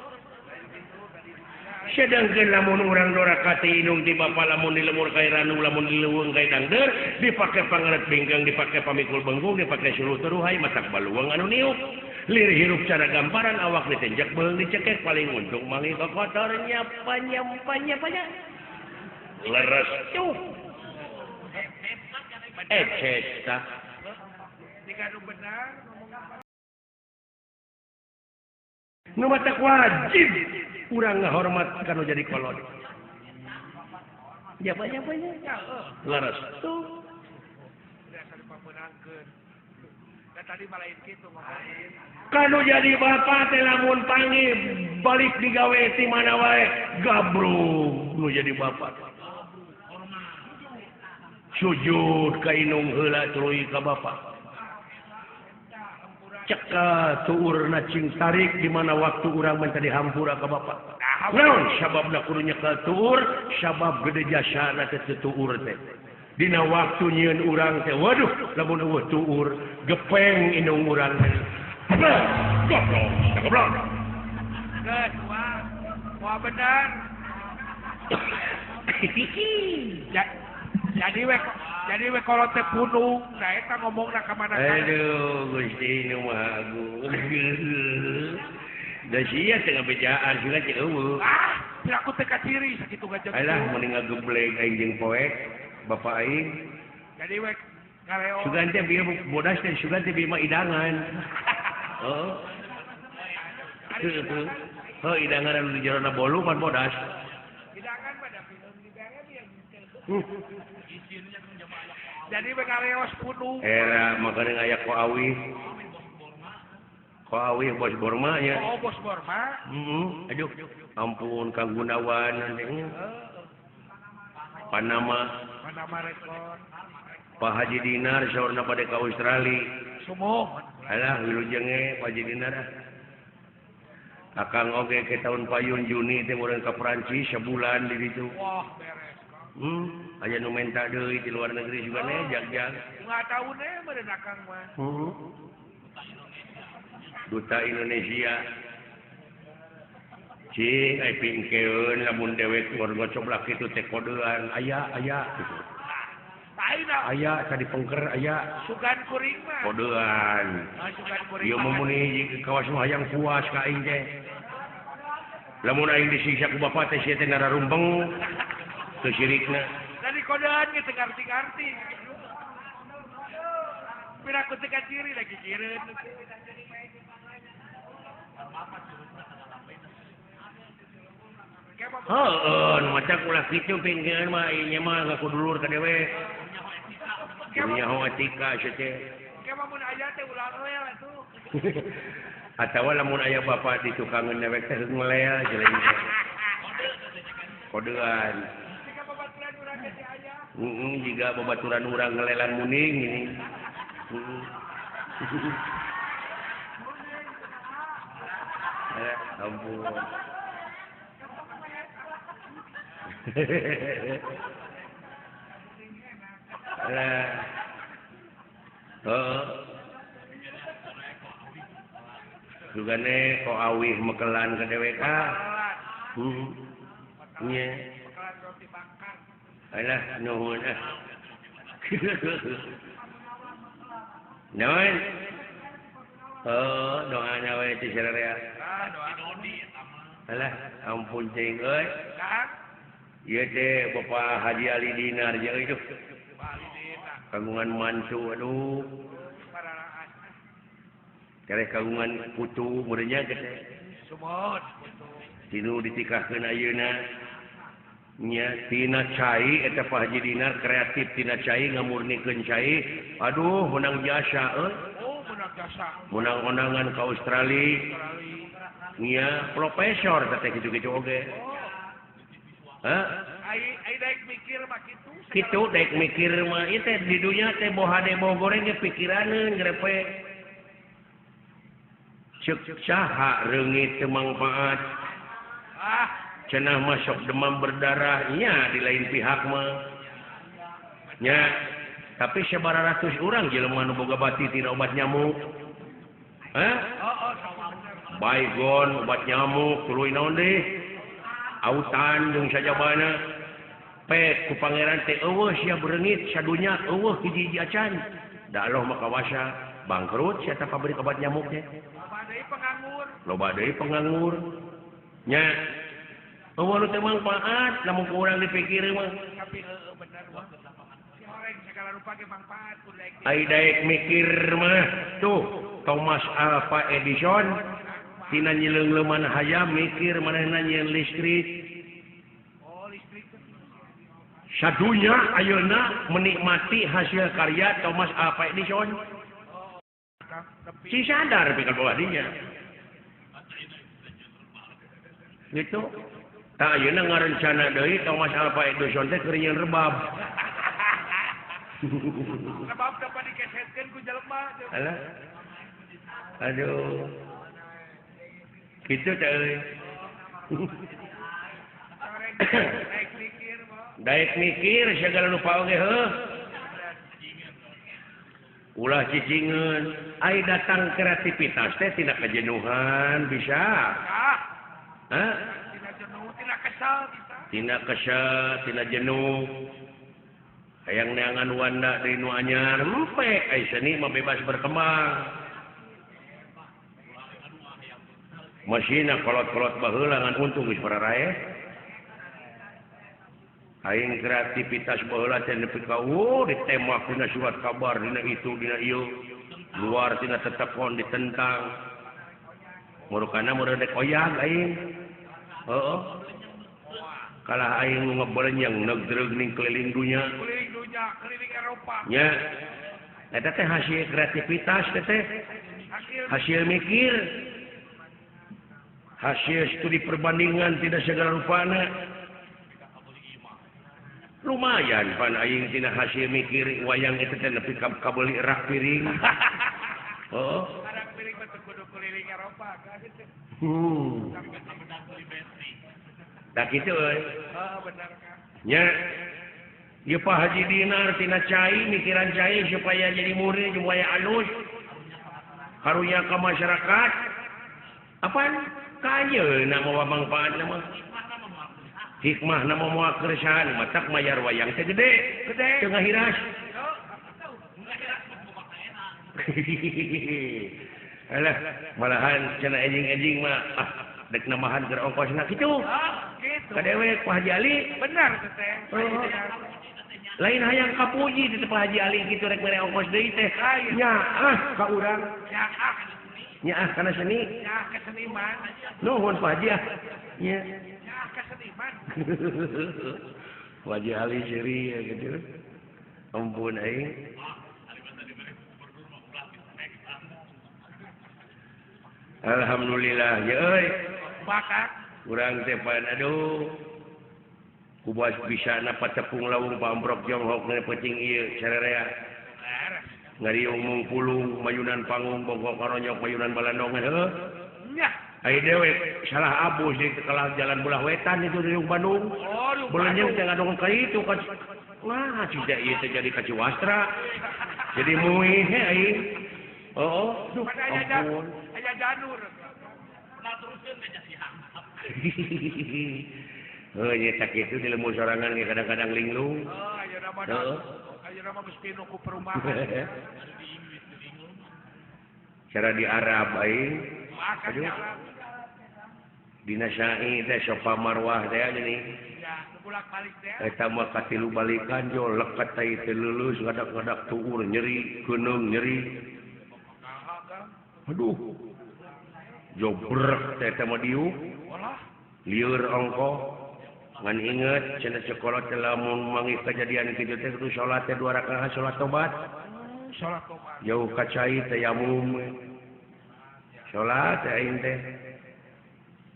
Sedangkan lamun urang doraka ti indung ti bapa lamun di lemur ka ranu lamun di leuweung ka dangdeur dipake pangeret bingkang dipake pamikul bengkung dipake suluh teruhai matak baluang anu niup. Lir hirup cara gamparan awak ditenjak beung dicekek paling untung mangi kotor nyapa nyapa nyapa nya. Leres tuh. Cesta.
Jika nu benar ngomong
Nu matak wajib Urang ngahormat ka nu jadi kolot. Jaba-jabanya laras tuh. Kanu jadi bapak teh lamun panggil balik digawe ti mana wae gabrug nu jadi bapak. Sujud ka inung heula tuluy ka bapak. Ceka tuurna cing tarik di mana waktu urang minta dihampura ka bapak. Naon sababna kudu nyekel tuur, sabab gede jasana teh tuur teh. Dina waktu nyieun urang teh waduh lamun eueuh tuur gepeng indung urang teh. Goblok, goblok.
Geus wah. Wah bener. Jadi we kalau teh punung, nah eta ngomongna ka mana?
Aduh, Gusti nu Maha Agung. Da sia teh ngabejaan sieun teh eueuh.
Ah, piraku teh kaciri sakitu gajeng.
Alah mending ngageblek aing jeung poek bapak aing.
Jadi we ngaleo.
Sugan teh bieu bodas teh sugan teh bieu mah idangan. Heeh. Heuh idangan anu di jerona bolu pan bodas.
Idangan mah da pineung dibere bieu. Jadi we ngaleos punung.
Era makanya aya ko awi. Ko awi bos Borma nya.
Oh bos Borma.
Heeh. Aduh, ampun Kang Gunawan nantinya. Panama.
Panama Record.
Pak Haji Dinar saurna bade ka Australia.
Sumuh.
Alah wilujenge Pak Haji Dinar. Akang oge ke tahun payun Juni teh meureun ka Perancis sabulan di ditu.
Wah, beres.
Aya nu menta deui di luar negeri juga nih jag-jag.
Enggak tahu nih meureun akang mah.
Duta Indonesia. Cing ai pingkeun lamun dewek ngor-ngocoblak kitu teh kodean aya aya kitu. Aya tadi pengker aya.
Sugan kuring mah.
Kodean.
Sugan kuring.
Ieu mah muni kawas nu hayang puas ka aing teh. Lamun aing disiksa ku bapak teh sia teh nararumpeng. Teu sirikna.
Tadi kodean ge teu ngarti-ngarti. Piraku teu kaciri lagi kireun.
Heeh, nu maca ulah kitu pingkeun mah ieu mah ngaku dulur ka dewek. Nyaho etika sia teh.
Ke mah mun aya teh ulah ngelel atuh.
Atawa lamun aya bapak di tukangeun dewek teh ngelel jeleng. Kodean.
Jika babaturan urang ge aya.
Heeh, jiga babaturan urang ngelelan muning ini. Heeh. Ampun. Lah. Heeh. Sugane ko awih mekelan ka dewek ah. Heeh. Nya. Alah nuhun ah. Naon? Oh, doana we teh sararea. Alah, ampun cing euy. Ieu teh Bapak Haji Ali Dinar jeung itu. Kagungan mantu aduh. Kareh kagungan putu meureunnya teh.
Sumut putu.
Tinu ditikahkeun ayeuna. Nya tina cai eta Pak Haji Dinar kreatif tina cai ngamurnikeun cai. Aduh menang jasa euy.
Oh, menang jasa.
Menang kondangan ka Australia. Nya profesor teh kitu-kitu oge. Hah?
Ai daek mikir mah kitu.
Kitu daek mikir mah ieu teh di dunya teh boha de boh goreng ge pikiraneun grepe. Ceuk saha reungit teu mangfaat.
Ah,
cenah mah sok demam berdarah nya di lain pihak mah. Nya, tapi sabaratus urang jelema nu boga bati tina obat nyamuk. Hah? Baygon obat nyamuk tuluy naon deui? Autan jeung sajabana. Pek ku pangeran teh eueuh sia bereungit sadunya eueuh hiji-hiji acan. Da Allah mah kawasa bangkrut sia ta pabrik obat nyamuk teh.
Loba deui penganggur.
Loba deui penganggur. Nya eueuh nu teu mangfaat lamun ku urang dipikir mah.
Tapi heueuh bener wah. Si horeng sagala rupa ge mangfaat kudu daek.
Ai daek mikir mah tuh Thomas Alva Edison Tina nyileungleman hayam mikir manehna nyieun listrik.
Oh, listrik.
Sadunya ayeuna menikmati hasil karya Thomas Alva Edison. Si sadar pikir bawah dinya. Gitu. Tah ayeuna ngarencana deui Thomas Alva Edison teh keur nyieun rebab.
Rebab dapat dikesetkeun ku jelema.
Alah. Aduh. Gitu teh euy. Daek mikir segala rupa oge heuh. Ulah cicingeun, ai datang kreativitas teh tina kejenuhan bisa. Hah?
Tina jenuh, tina kesal bisa.
Tina kesal, tina jenuh. Hayang neangan wanda deui nu anyar, empe ai seni mah bebas berkembang. Masina kolot-kolot baheula ngan untung geus pararae. Aing kreativitas baheula teh nepi ka ditembak dina surat kabar dina itu dina ieu luar tina tetekon ditentang. Murukana meureun dek oyag aing. Heeh. Kalah aing nu ngebelenyeng negdreug ning keliling dunya.
Keliling dunya, keliling Eropa.
Nya. Eta teh hasil kreativitas teh. Hasil mikir. Hasil studi perbandingan tidak segala rupana. Lumayan pan aing tina hasil mikir wayang itu teh nepi ka kabeuli rak piring. Heeh.
Rak piring mah teu kudu keliling Eropa kan.
Tah kitu euy.
Heeh bener kan.
Nya. Ieu Pak Haji Dinar tina cai mikiran cai supaya jadi murid supaya alus. Karunya ka masyarakat. Apaan? Kayeuna mawa mangfaatna mah. Hikmah nama moal keresahan matak mayar wayang teh gede
gede
teu ngahiras. Alah malahan cenah enjing-enjing mah ah dek namahan keur ongkosna kitu.
Kitu.
Ka dewek Pak Haji Ali
bener teh.
Lain hayang kapuji teh Pak Haji Ali kitu rek mere ongkos deui teh. Nya ah ka urang.
Nya ah.
Nya ah kana seni.
Nya ah ka seniman.
Nuhun Pak Haji ah. Nya.
Keseniman.
Wajah Ali seri ya gitu. Ampun aing. Alhamdulillah ya euy.
Bakat
urang teh pan aduh. Kubas bisa na patepung lawung pamprok jonghok na peuting ieu sarerea. Ngariung mungpulung mayunan panggung bongkok karonyok mayunan balandongan heuh.
Nya.
Ai dewek salah abus di kalah jalan belah wetan itu di Bandung.
Oh,
belenyeng teh ngadongan ka itu ka. Wah, tidak ieu teh jadi ka Ciwastra. Jadi muih he aing. Heeh, duh. Ampun.
Aya janur. Nah teruskeun teh jadi hangap.
Heuh nya tak kitu di lembur sorangan ge kadang-kadang linglung.
Oh, ayeuna mah. Ayeuna mah geus pinuh ku perumahan.
Cara di Arab aing. Aduh. Dina syai teh Sofa Marwah teh geuning.
Ya, bolak-balik teh.
Eta mah katilu balikan jo leket teh teu leuleus ngadak-ngadak tuur nyeri, geuneung nyeri. Aduh. Jobrek teh eta mah diuk. Lieur ongkoh. Ngan inget cenah sekolah teh lamun manggih kajadian kitu teh kudu salat teh 2 rakaat salat tobat.
Salat tobat.
Jauh ka cai tayamum. Salat teh aing teh.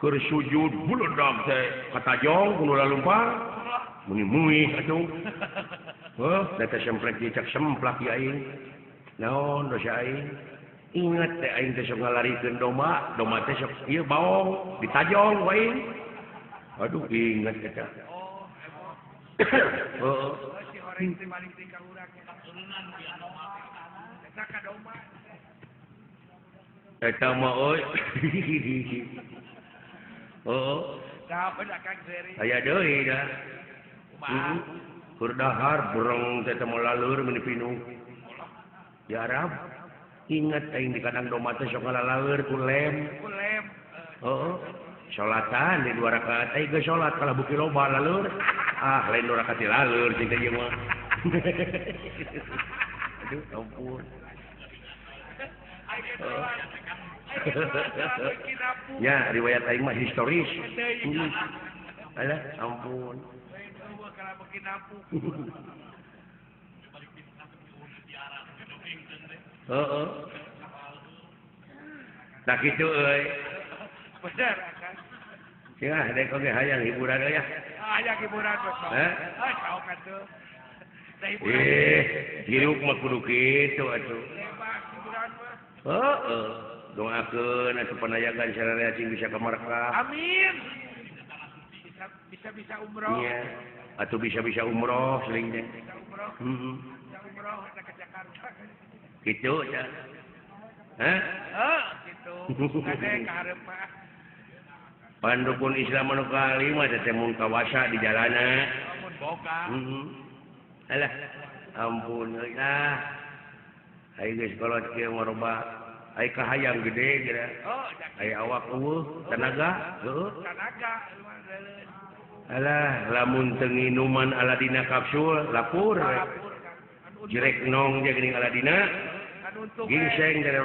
Keur sujud buledag teh katajong kudu lalumpang muni muih atuh. Heuh, da teh semplek dicak semplak ieu aing. Naon dosa aing? Ingat teh aing teh sok ngalarikeun domba, domba teh sok ieu baong ditajong ku aing. Aduh ingat eta. Heeh.
Si horeng teh balik deui ka urang. Eta ka domba.
Eta mah euy. Oh, aya deui dah. Keur dahar burung teh teu laleur meuni pinuh. Di Arab ingat aing di kandang domba teh sok ngalaleur ku lem.
Ku lem.
Heeh. Salatan di 2 rakaat aing geus salat kalah beuki loba laleur. Ah, lain 2 rakaat laleur cing teh ieu mah. Aduh, ampun. Ya riwayat aing mah historis. Alah ampun. Heeh. Tah kitu euy.
Bener Akang.
Sia dek oge hayang hiburan euy ya.
Hayang hiburan bos.
Heh?
Ah, sok atuh. Da hiburan.
Hirup mah kudu kitu atuh.
Bebas hiburan mah.
Heeh. Doakeun atuh panayagan sararea cing bisa ka Makkah.
Amin. Bisa-bisa umroh.
Iya. Atuh bisa-bisa umroh seling teh.
Bisa umroh.
Heeh.
Bisa umroh eta ke Jakarta.
Kitu nya. Hah?
Heeh, kitu. Kade ka hareup mah.
Pandukun Islam anu kalima teh mun kawasa di jalana.
Mun boga.
Heeh. Alah, ampun euy ah. Ai geus kolot kieu maroba. Ai kahayang gede geura.
Oh,
ai awak eueuh tenaga, heueuh.
Tenaga.
Alah, lamun teu nginuman Aladina kapsul lapur. Jerek nong je geuning Aladina. Gingseng dari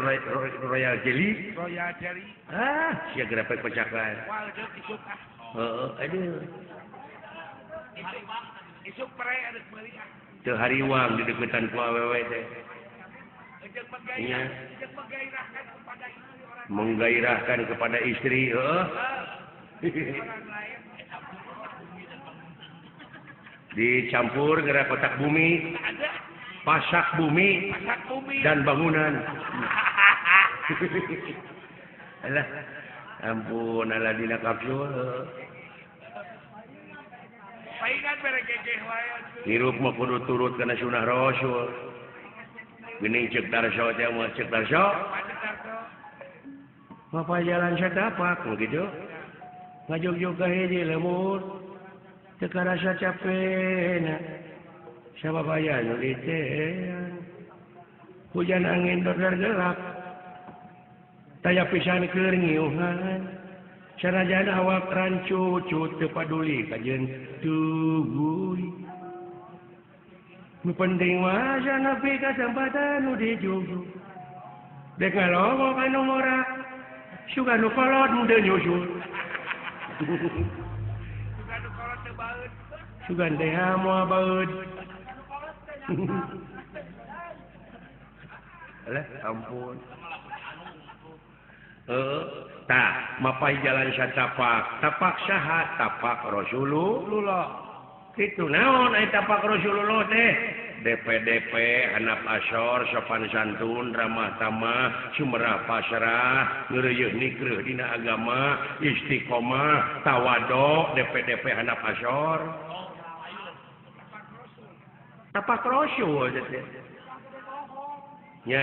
Royal Jelly.
Royal Jelly.
Ah, sia gerepek pecakan.
Wah, deuk isuk ah.
Heeh, aduh.
Isuk pere arek meuli ah.
Teu hariwang di deukeutan ku awewe teh.
Jeung menggairahkan kepada istri orang.
Menggairahkan kepada istri, heeh.
Orang lain.
Dicampur geura kotak bumi. Pasak bumi, dan bangunan. Alah, ampun Aladina kapsul.
Paingan bere gegeh wae atuh.
Hirup mah kudu turut kana sunah Rasul. Geuning ceuk Darso teh mah ceuk Darso. Bapak jalan satapak kitu. Ngajogjog ka hiji lembur. Teu karasa capena. Sabab aya nu ditean. Hujan angin dordar gelap. Taya pisan keur ngiuhan. Sanajan awak rancucut teu paduli kajeun tuguy. Nu penting mah nepi ka tempatan nu dijugjug. Dek ngalongok anu ngora. Sugan nu kolot teu nyusul.
Sugan nu kolot teu baeud.
Sugan teh moal baeud. Alah ampun. Tah mapai jalan satapak, tapak saha tapak Rasulullah. Kitu naon ai tapak Rasulullah teh? DPDP handap asor sopan santun ramah tamah sumerah pasrah ngeureuyeuh nikreuh dina agama istiqomah tawado DPDP handap asor. Tapak Rasul teh. Nya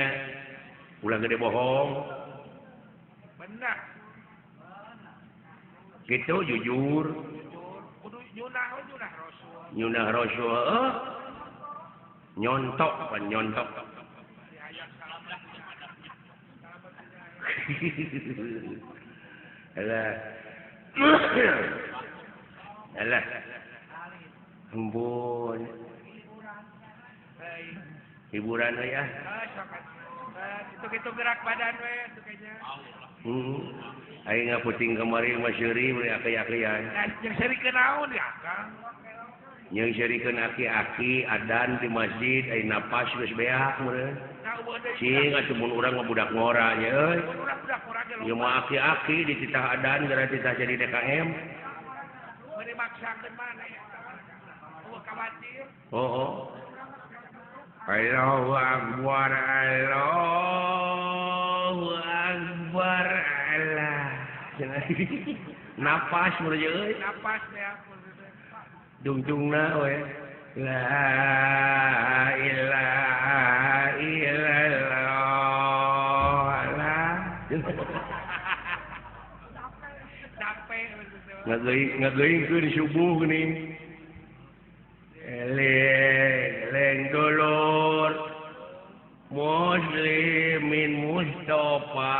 ulah gede bohong.
Benar.
Gitu jujur.
Kudu nyunah nyunah Rasul.
Nyunah Rasul heuh. Nyontok pan nyontok. Alah. Alah. Ampun. Hiburan we ah.
Itu gerak badan we atuh kayaknya.
Aing ngaputing kamari mah seuri meuli aki-akian.
Jeung seurikeun naon ya, Kang?
Jeung seurikeun aki-aki adan di masjid ai napas geus beak meureun. Cing atuh mun urang mah budak ngora nya euy. Ieu mah aki-aki dititah adan gara titah jadi DKM.
Bade maksakeun maneh eueuh kawatir.
Oh. Allahu Akbar, Allahu Akbar, Allah. Napas meureun euy.
Napas ya.
Dungtungna we. La ilaha illallah. Ngageuingkeun subuh geuning. Eling dulur muslimin Mustafa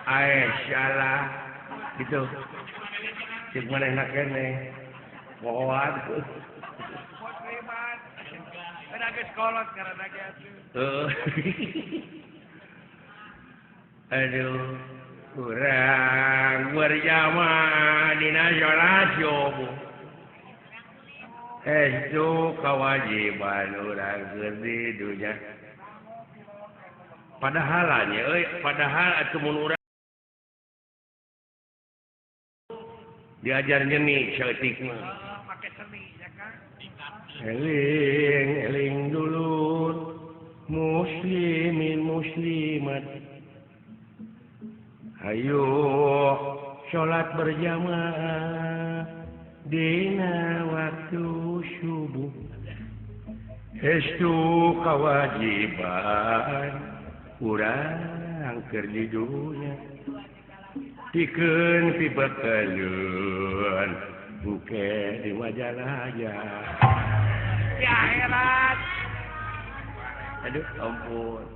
Aisyah gitu cek manehna keneh moal
muslimat kada geus kolot karena ge atuh
heuh. Aduh kurang berjamaah dina salat subuh. Itu kewajiban urang keur di dunya. Padahal nya euy, padahal atuh mun urang diajar nyeni saeutik mah.
Make seni ya kan.
Eling eling dulur muslimin muslimat. Ayo salat berjamaah dina waktu subuh. Estu kewajiban urang keur di dunya. Pikeun pibekeleun buke di majalaya.
Di akhirat.
Aduh ampun.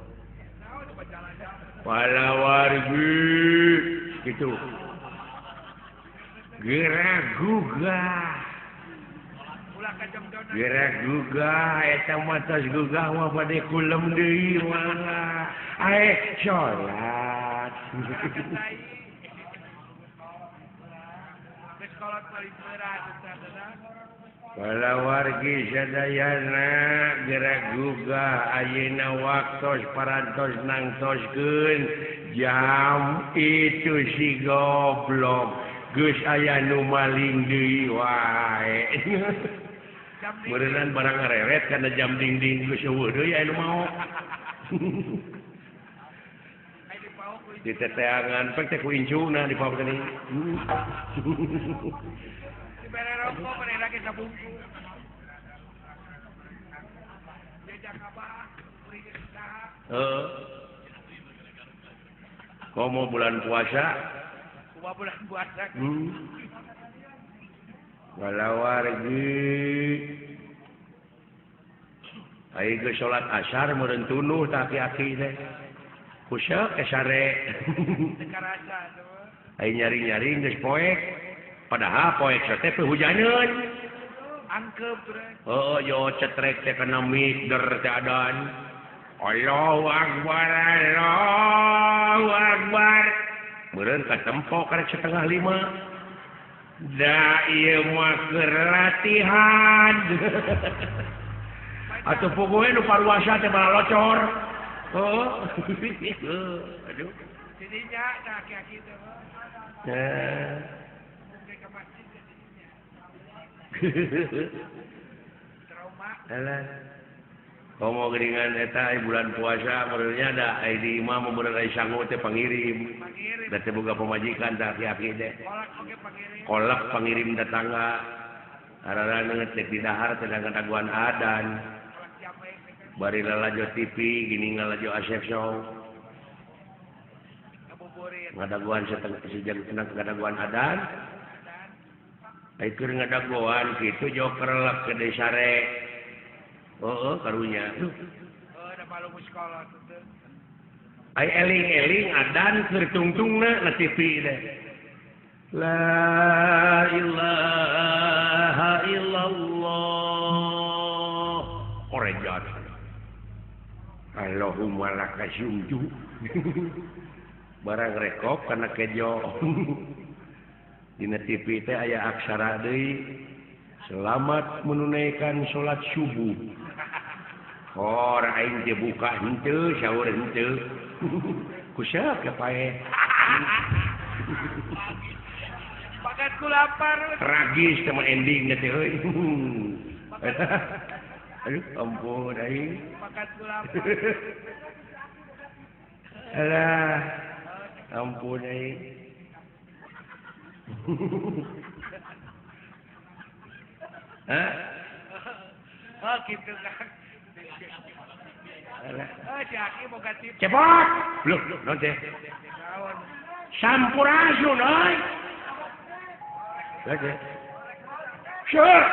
Palawargi gitu. Gerak gugah. Gerak gugah eta mah tos gugah mah bade kulem deui mah. Ae salat. Palawargi sadayana gerak gugah ayeuna waktos parantos nangtoskeun jam itu si goblok geus aya nu maling deui wae. Meureunnan barang ngareret kana jam dingding geus eueuh deui aya nu mau. Diteteangan pek teh ku incuna di paok teh.
Dibere rokok bere lagi sabungku. Jejak abah kuring geus saha.
Heeh. Komo bulan puasa?
Kumaha bulan puasa?
Walawargi. Ai geus salat asar meureun tunuh tah aki-aki teh. Kusya kesare.
Teu karasa tuh.
Ai nyaring-nyaring geus poek. Padahal poek teh hujaneun.
Angkeup teh.
Heuh, yo cetrek teh kana mik der teh adan. Allahu akbar, Allahu akbar. Meureun katempo karek 4:30. Da ieu mah keur latihan. Atuh puguh nu paruasa teh malah locor. Oh. Aduh.
Tidinya tah aki-aki teh.
Tah.
Trauma.
Alah. Komo geuningan eta bulan puasa meureunnya da ai di imah meureun ai sangu teh pangirim. Da teh boga pamajikan tah aki-aki teh.
Kolak oge pangirim.
Kolak pangirim datangga. Araraneut teh di dahar teh daguan adan. Bari lalajo TV gini ngalajo Asep Show. Ngadaguan setengah sejam tenang ngadaguan adan. Ai keur ngadaguan kitu joker lak ke desare. Oh, karunya.
Oh, da malu sekolah teh.
Ai eling-eling adan keur tungtungna na TV teh. La ilaha illallah. Orejat. Allahumma laka syumju. Barang rekop kana kejo. Dina TV teh aya aksara deui. Selamat menunaikan salat subuh. Hor aing teh buka henteu, sahur henteu. Kuseuk ka pae.
Pakat ku lapar.
Tragis sama ending teh euy. Aduh, ampun aing.
Pakat ku lapar.
Alah. Ampun aing. Hah?
Oh, gitu kan. Oh, si Aki boga TV.
Cepot. Loh, naon teh? Sampurasun euy. Oke. Sure.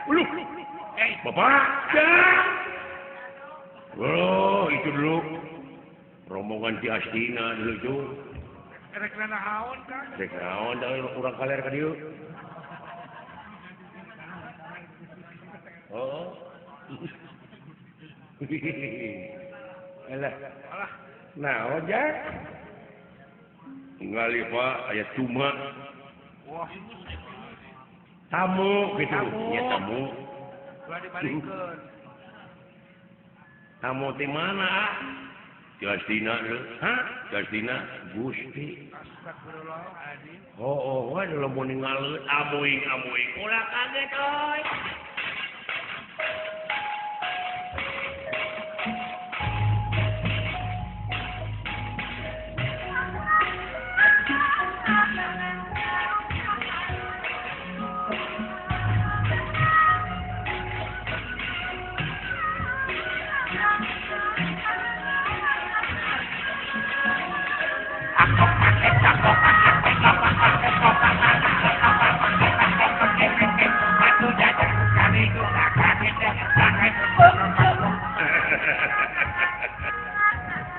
Uluh. Bapak. Oh, itu dulu. Rombongan Ki Astina dulu itu.
Rek naon Kang?
Rek naon da urang kaler ka dieu. Oh. Alah. Nah, ojek. Ngali Pak aya cuma.
Wah.
Tamu gitu. Ya tamu.
Ulah dibalikeun.
Tamu di mana? Justina, hah? Justina Gusti.
Astagfirullahaladzim.
Oh, oh, waduh lamun ningaleun amuing amuing. Ulah kaget euy.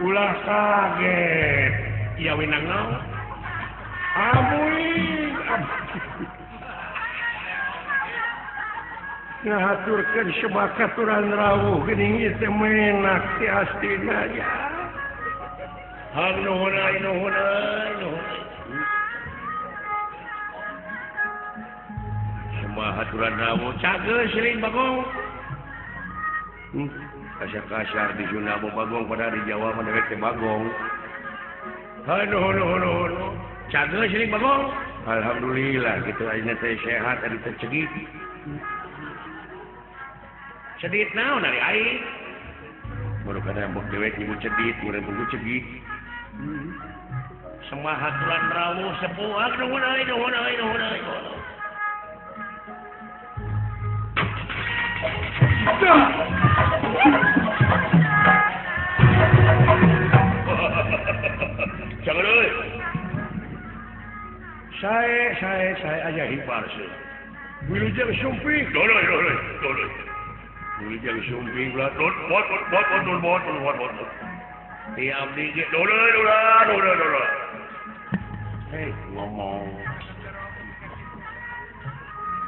Ulah kaget. Iya winang naon? Amuing. Ngahaturkeun sebakaturan rawuh geuning ieu teh menak ti astina ya. Nuhun euy, nuhun euy, nuhun. Semua haturan rawuh cageus siling Bagong. Kasar-kasar di Sunda mau Bagong pada di Jawa mah dewek teh Bagong. Nuhun nuhun nuhun. Cageus siling Bagong. Alhamdulillah kitu ayeuna teh sehat ari teh cegit. Cedit naon ari aing? Baru kada mbok dewek nyebut cedit, meureun tunggu cegit. Semua haturan rawuh sepuh nuhun euy nuhun euy nuhun euy. Jangan euy. Saya aja hibar sih. Wilujeng sumping. Doloy doloy doloy. Wilujeng sumping lah. Dol bot bot bot dol bot bot bot bot. Ti abdi ge doloy doloy doloy doloy. Hei, ngomong.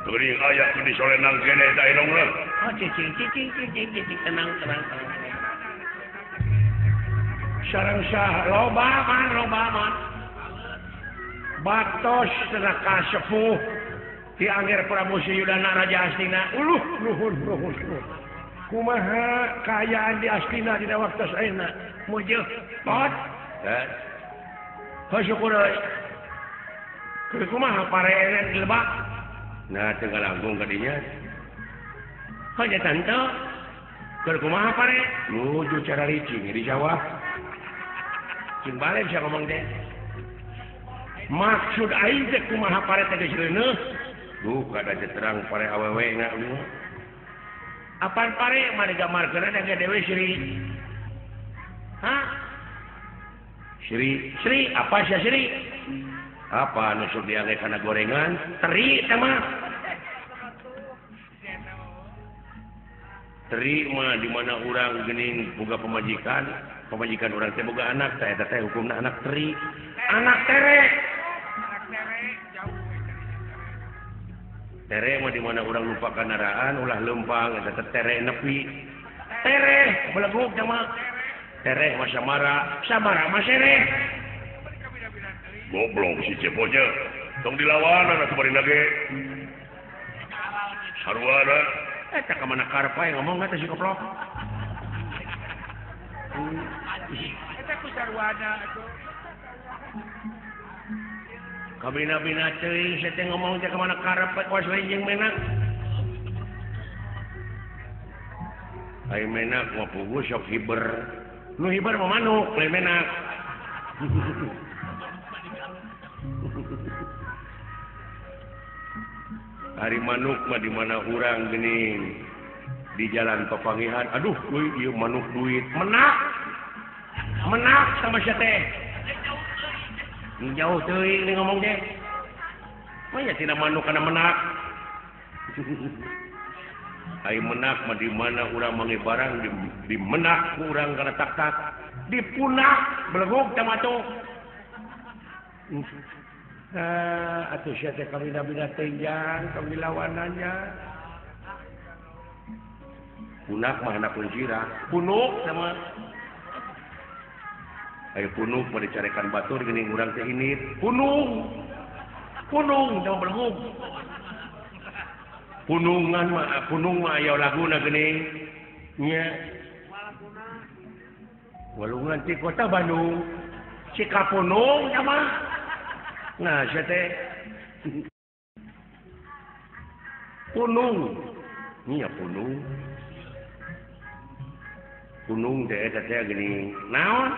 Geuning aya ku disolenang keneh da inong lah. Oh, cicing cicing cicing cicing tenang tenang tenang. Sareng sah loba man loba man. Batos cenah kasepuh ti Angger Prabu Suyudana Raja Astina. Uluh nuhun nuhun nuhun. Kumaha kaayaan di Astina dina waktos ayeuna? Mujeuh pot. Heh. Syukur euy. Keur kumaha pareenen di lebak? Nah, teu ngalangkung ka dinya. Hanya tante. Keur kumaha pare? Nuju cara licing di sawah. Cing balik sia ngomong teh. Maksud aing teh kumaha pare teh geus reuneuh? Duh, kada teh terang pare awewe na mah. Apaan pare mah digambarkeun da dewe Sri. Hah? Sri, Sri, apa sia Sri? Apa nu sok diangge kana gorengan? Teri teh mah. Teri mah di mana urang geuning boga pamajikan, pamajikan urang teh boga anak, teh eta teh hukumna anak teri. Anak tere.
Anak tere jauh.
Tere mah di mana urang lupa kanaraan, ulah leumpang eta teh tere nepi. Tere beleguk teh mah. Tere mah samara, samara mah sereh.
Goblok si Ceponya. Tong dilawan atuh bari nage. Sarwana.
Eta ka mana karep wae ngomong teh si goblok.
Eta ku sarwana atuh.
Kabina-bina teuing sia teh ngomong teh ka mana karep was lain jeung menak. Ai menak mah puguh sok hiber. Nu hiber mah manuk lain menak. Hari manuk mah di mana urang geuning di jalan papangihan. Aduh, euy ieu manuk duit. Menak. Menak sama sia teh. Jauh teuing ni ngomong teh. Mah nya tina manuk kana menak. Ai menak mah di mana urang mangi barang di menak ku urang kana tak-tak. Dipunak beleguk teh mah tuh. Nah, atuh sia teh kabina-bina teuing kami lawanannya. Punak mah anak kuncira. Punuk sama. Ayo punung pada carekan batur geuning urang teh ini punung. Punung teh belenggung. Punungan mah punung mah aya laguna geuning. Nya. Walungan ti kota Bandung. Cikapunung teh mah. Nah, sia teh punung. Nya punung. Punung teh eta teh geuning. Naon?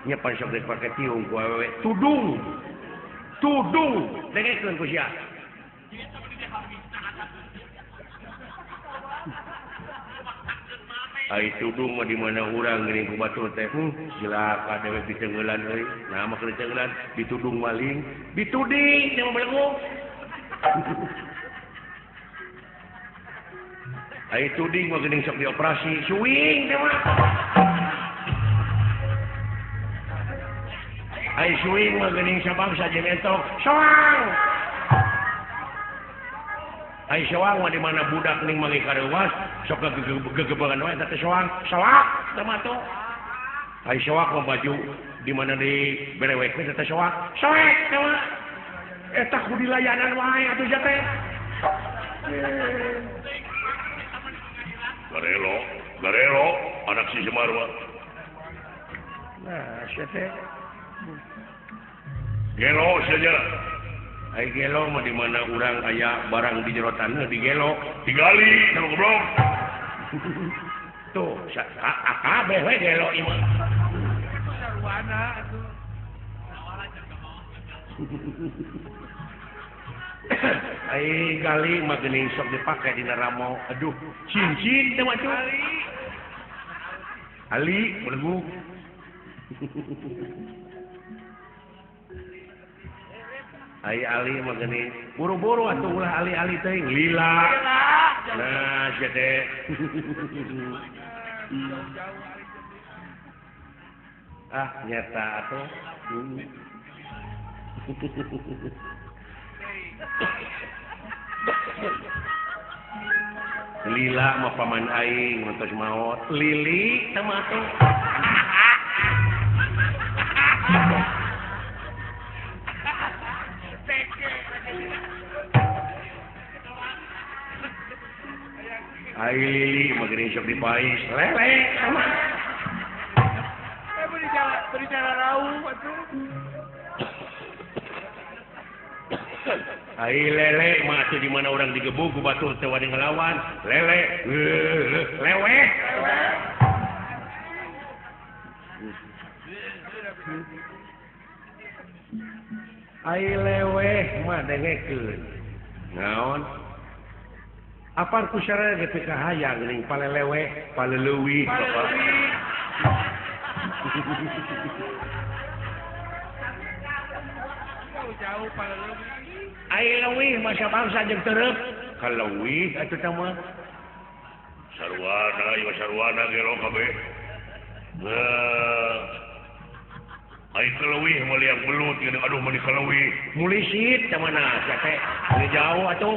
Nya pan sok dipake tiung ku awewe tudung. Tudung dengekeun ku sia. Ai tudung mah di mana urang geuning ku batur teh. Cilaka dewe diteungeulan euy. Nah mah keur diteungeulan ditudung maling, dituding teh mah belenggu. Ai tuding mah geuning sok dioperasi, suing teh mah. Ai suing mah geuning sabangsa jeung entok, soang. Ai soang mah di mana budak ning mangi kareuwas, sok gegebangan wae eta teh soang, soak teh mah tuh. Ai soak mah baju di mana di berewek teh teh soak, soek teh mah. Eta kudu dilayanan wae atuh sia teh.
Garelo, garelo anak si Semar mah.
Nah, sia teh.
Gelo saja.
Ai gelo mah di mana urang aya barang di jero taneuh digelo,
digali sama goblok.
Tuh, kabeh we gelo ieu mah.
Sarwana atuh.
Ai gali mah geuning sok dipake dina ramo. Aduh, cincin teh mah tuh. Ali, belenggu. Ai ali mah geuning buru-buru atuh ulah ali-ali teuing lila. Nah, sia teh. Ah, nyata atuh. Lila mah paman aing mun tos maot. Lili teh mah atuh. Ai lili mah geuning sok dipais lele sama.
Eh beri jalan rauh atuh.
Ai lele mah atuh di mana urang digebug ku batur teh wani ngelawan. Lele leweh. Ai leweh mah dengekeun. Naon? Apar ku syara ge teu kahayang geuning paleleweh, paleleuwih.
Jauh paleleuwih.
Ai leuwih mah sabangsa jeung tereup. Kaleuwih atuh teh mah.
Sarwana ieu sarwana gelo kabeh. Ai kaleuwih mah liang belut geuning aduh mah dikaleuwih.
Mulisit teh mana sia teh. Jauh atuh.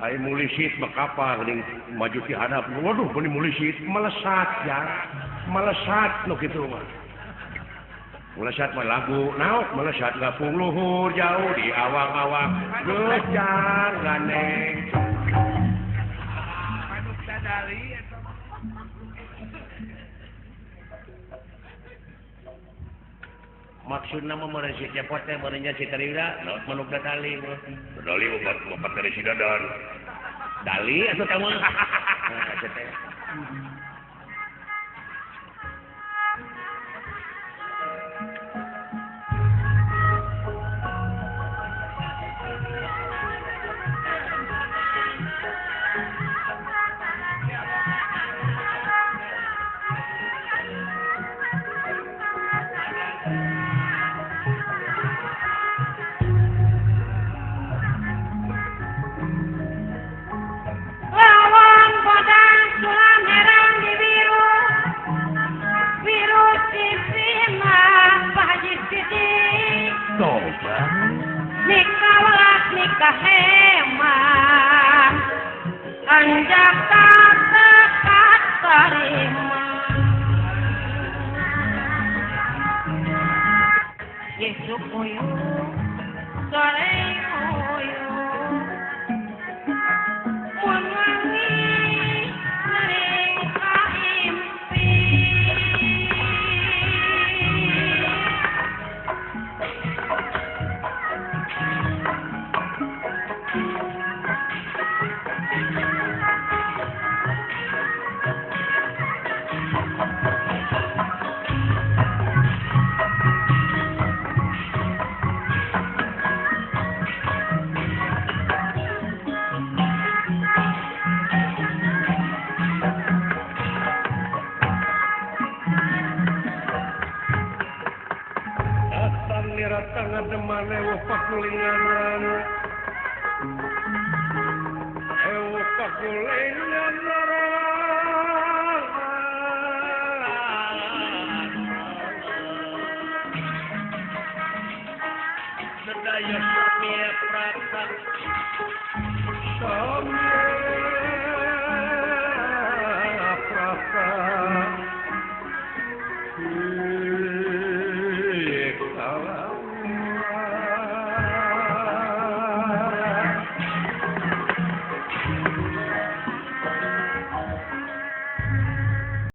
Ai mulisit mah kapal geuning maju ti handap. Waduh meni mulisit melesat ya. Melesat nu kitu mah. Melesat mah lagu naon melesat gapung luhur jauh di awang-awang geus gandeng.
Manuk dadali eta mah.
Maksudna mah meureun si Cepot teh meureun nya si Tarira manuk dadali.
Dadali bapak dari si Dadan.
Dali atuh teh mah. Nah, teh.
Lawang podang sulam herang di biru biru sisina Pak Haji Siti
Toba
nikah welas nikah heman Anjak tak tarima Yesus uyuh sore uyuh mun wangi nering kaimpi
Sedaya samya prata samya.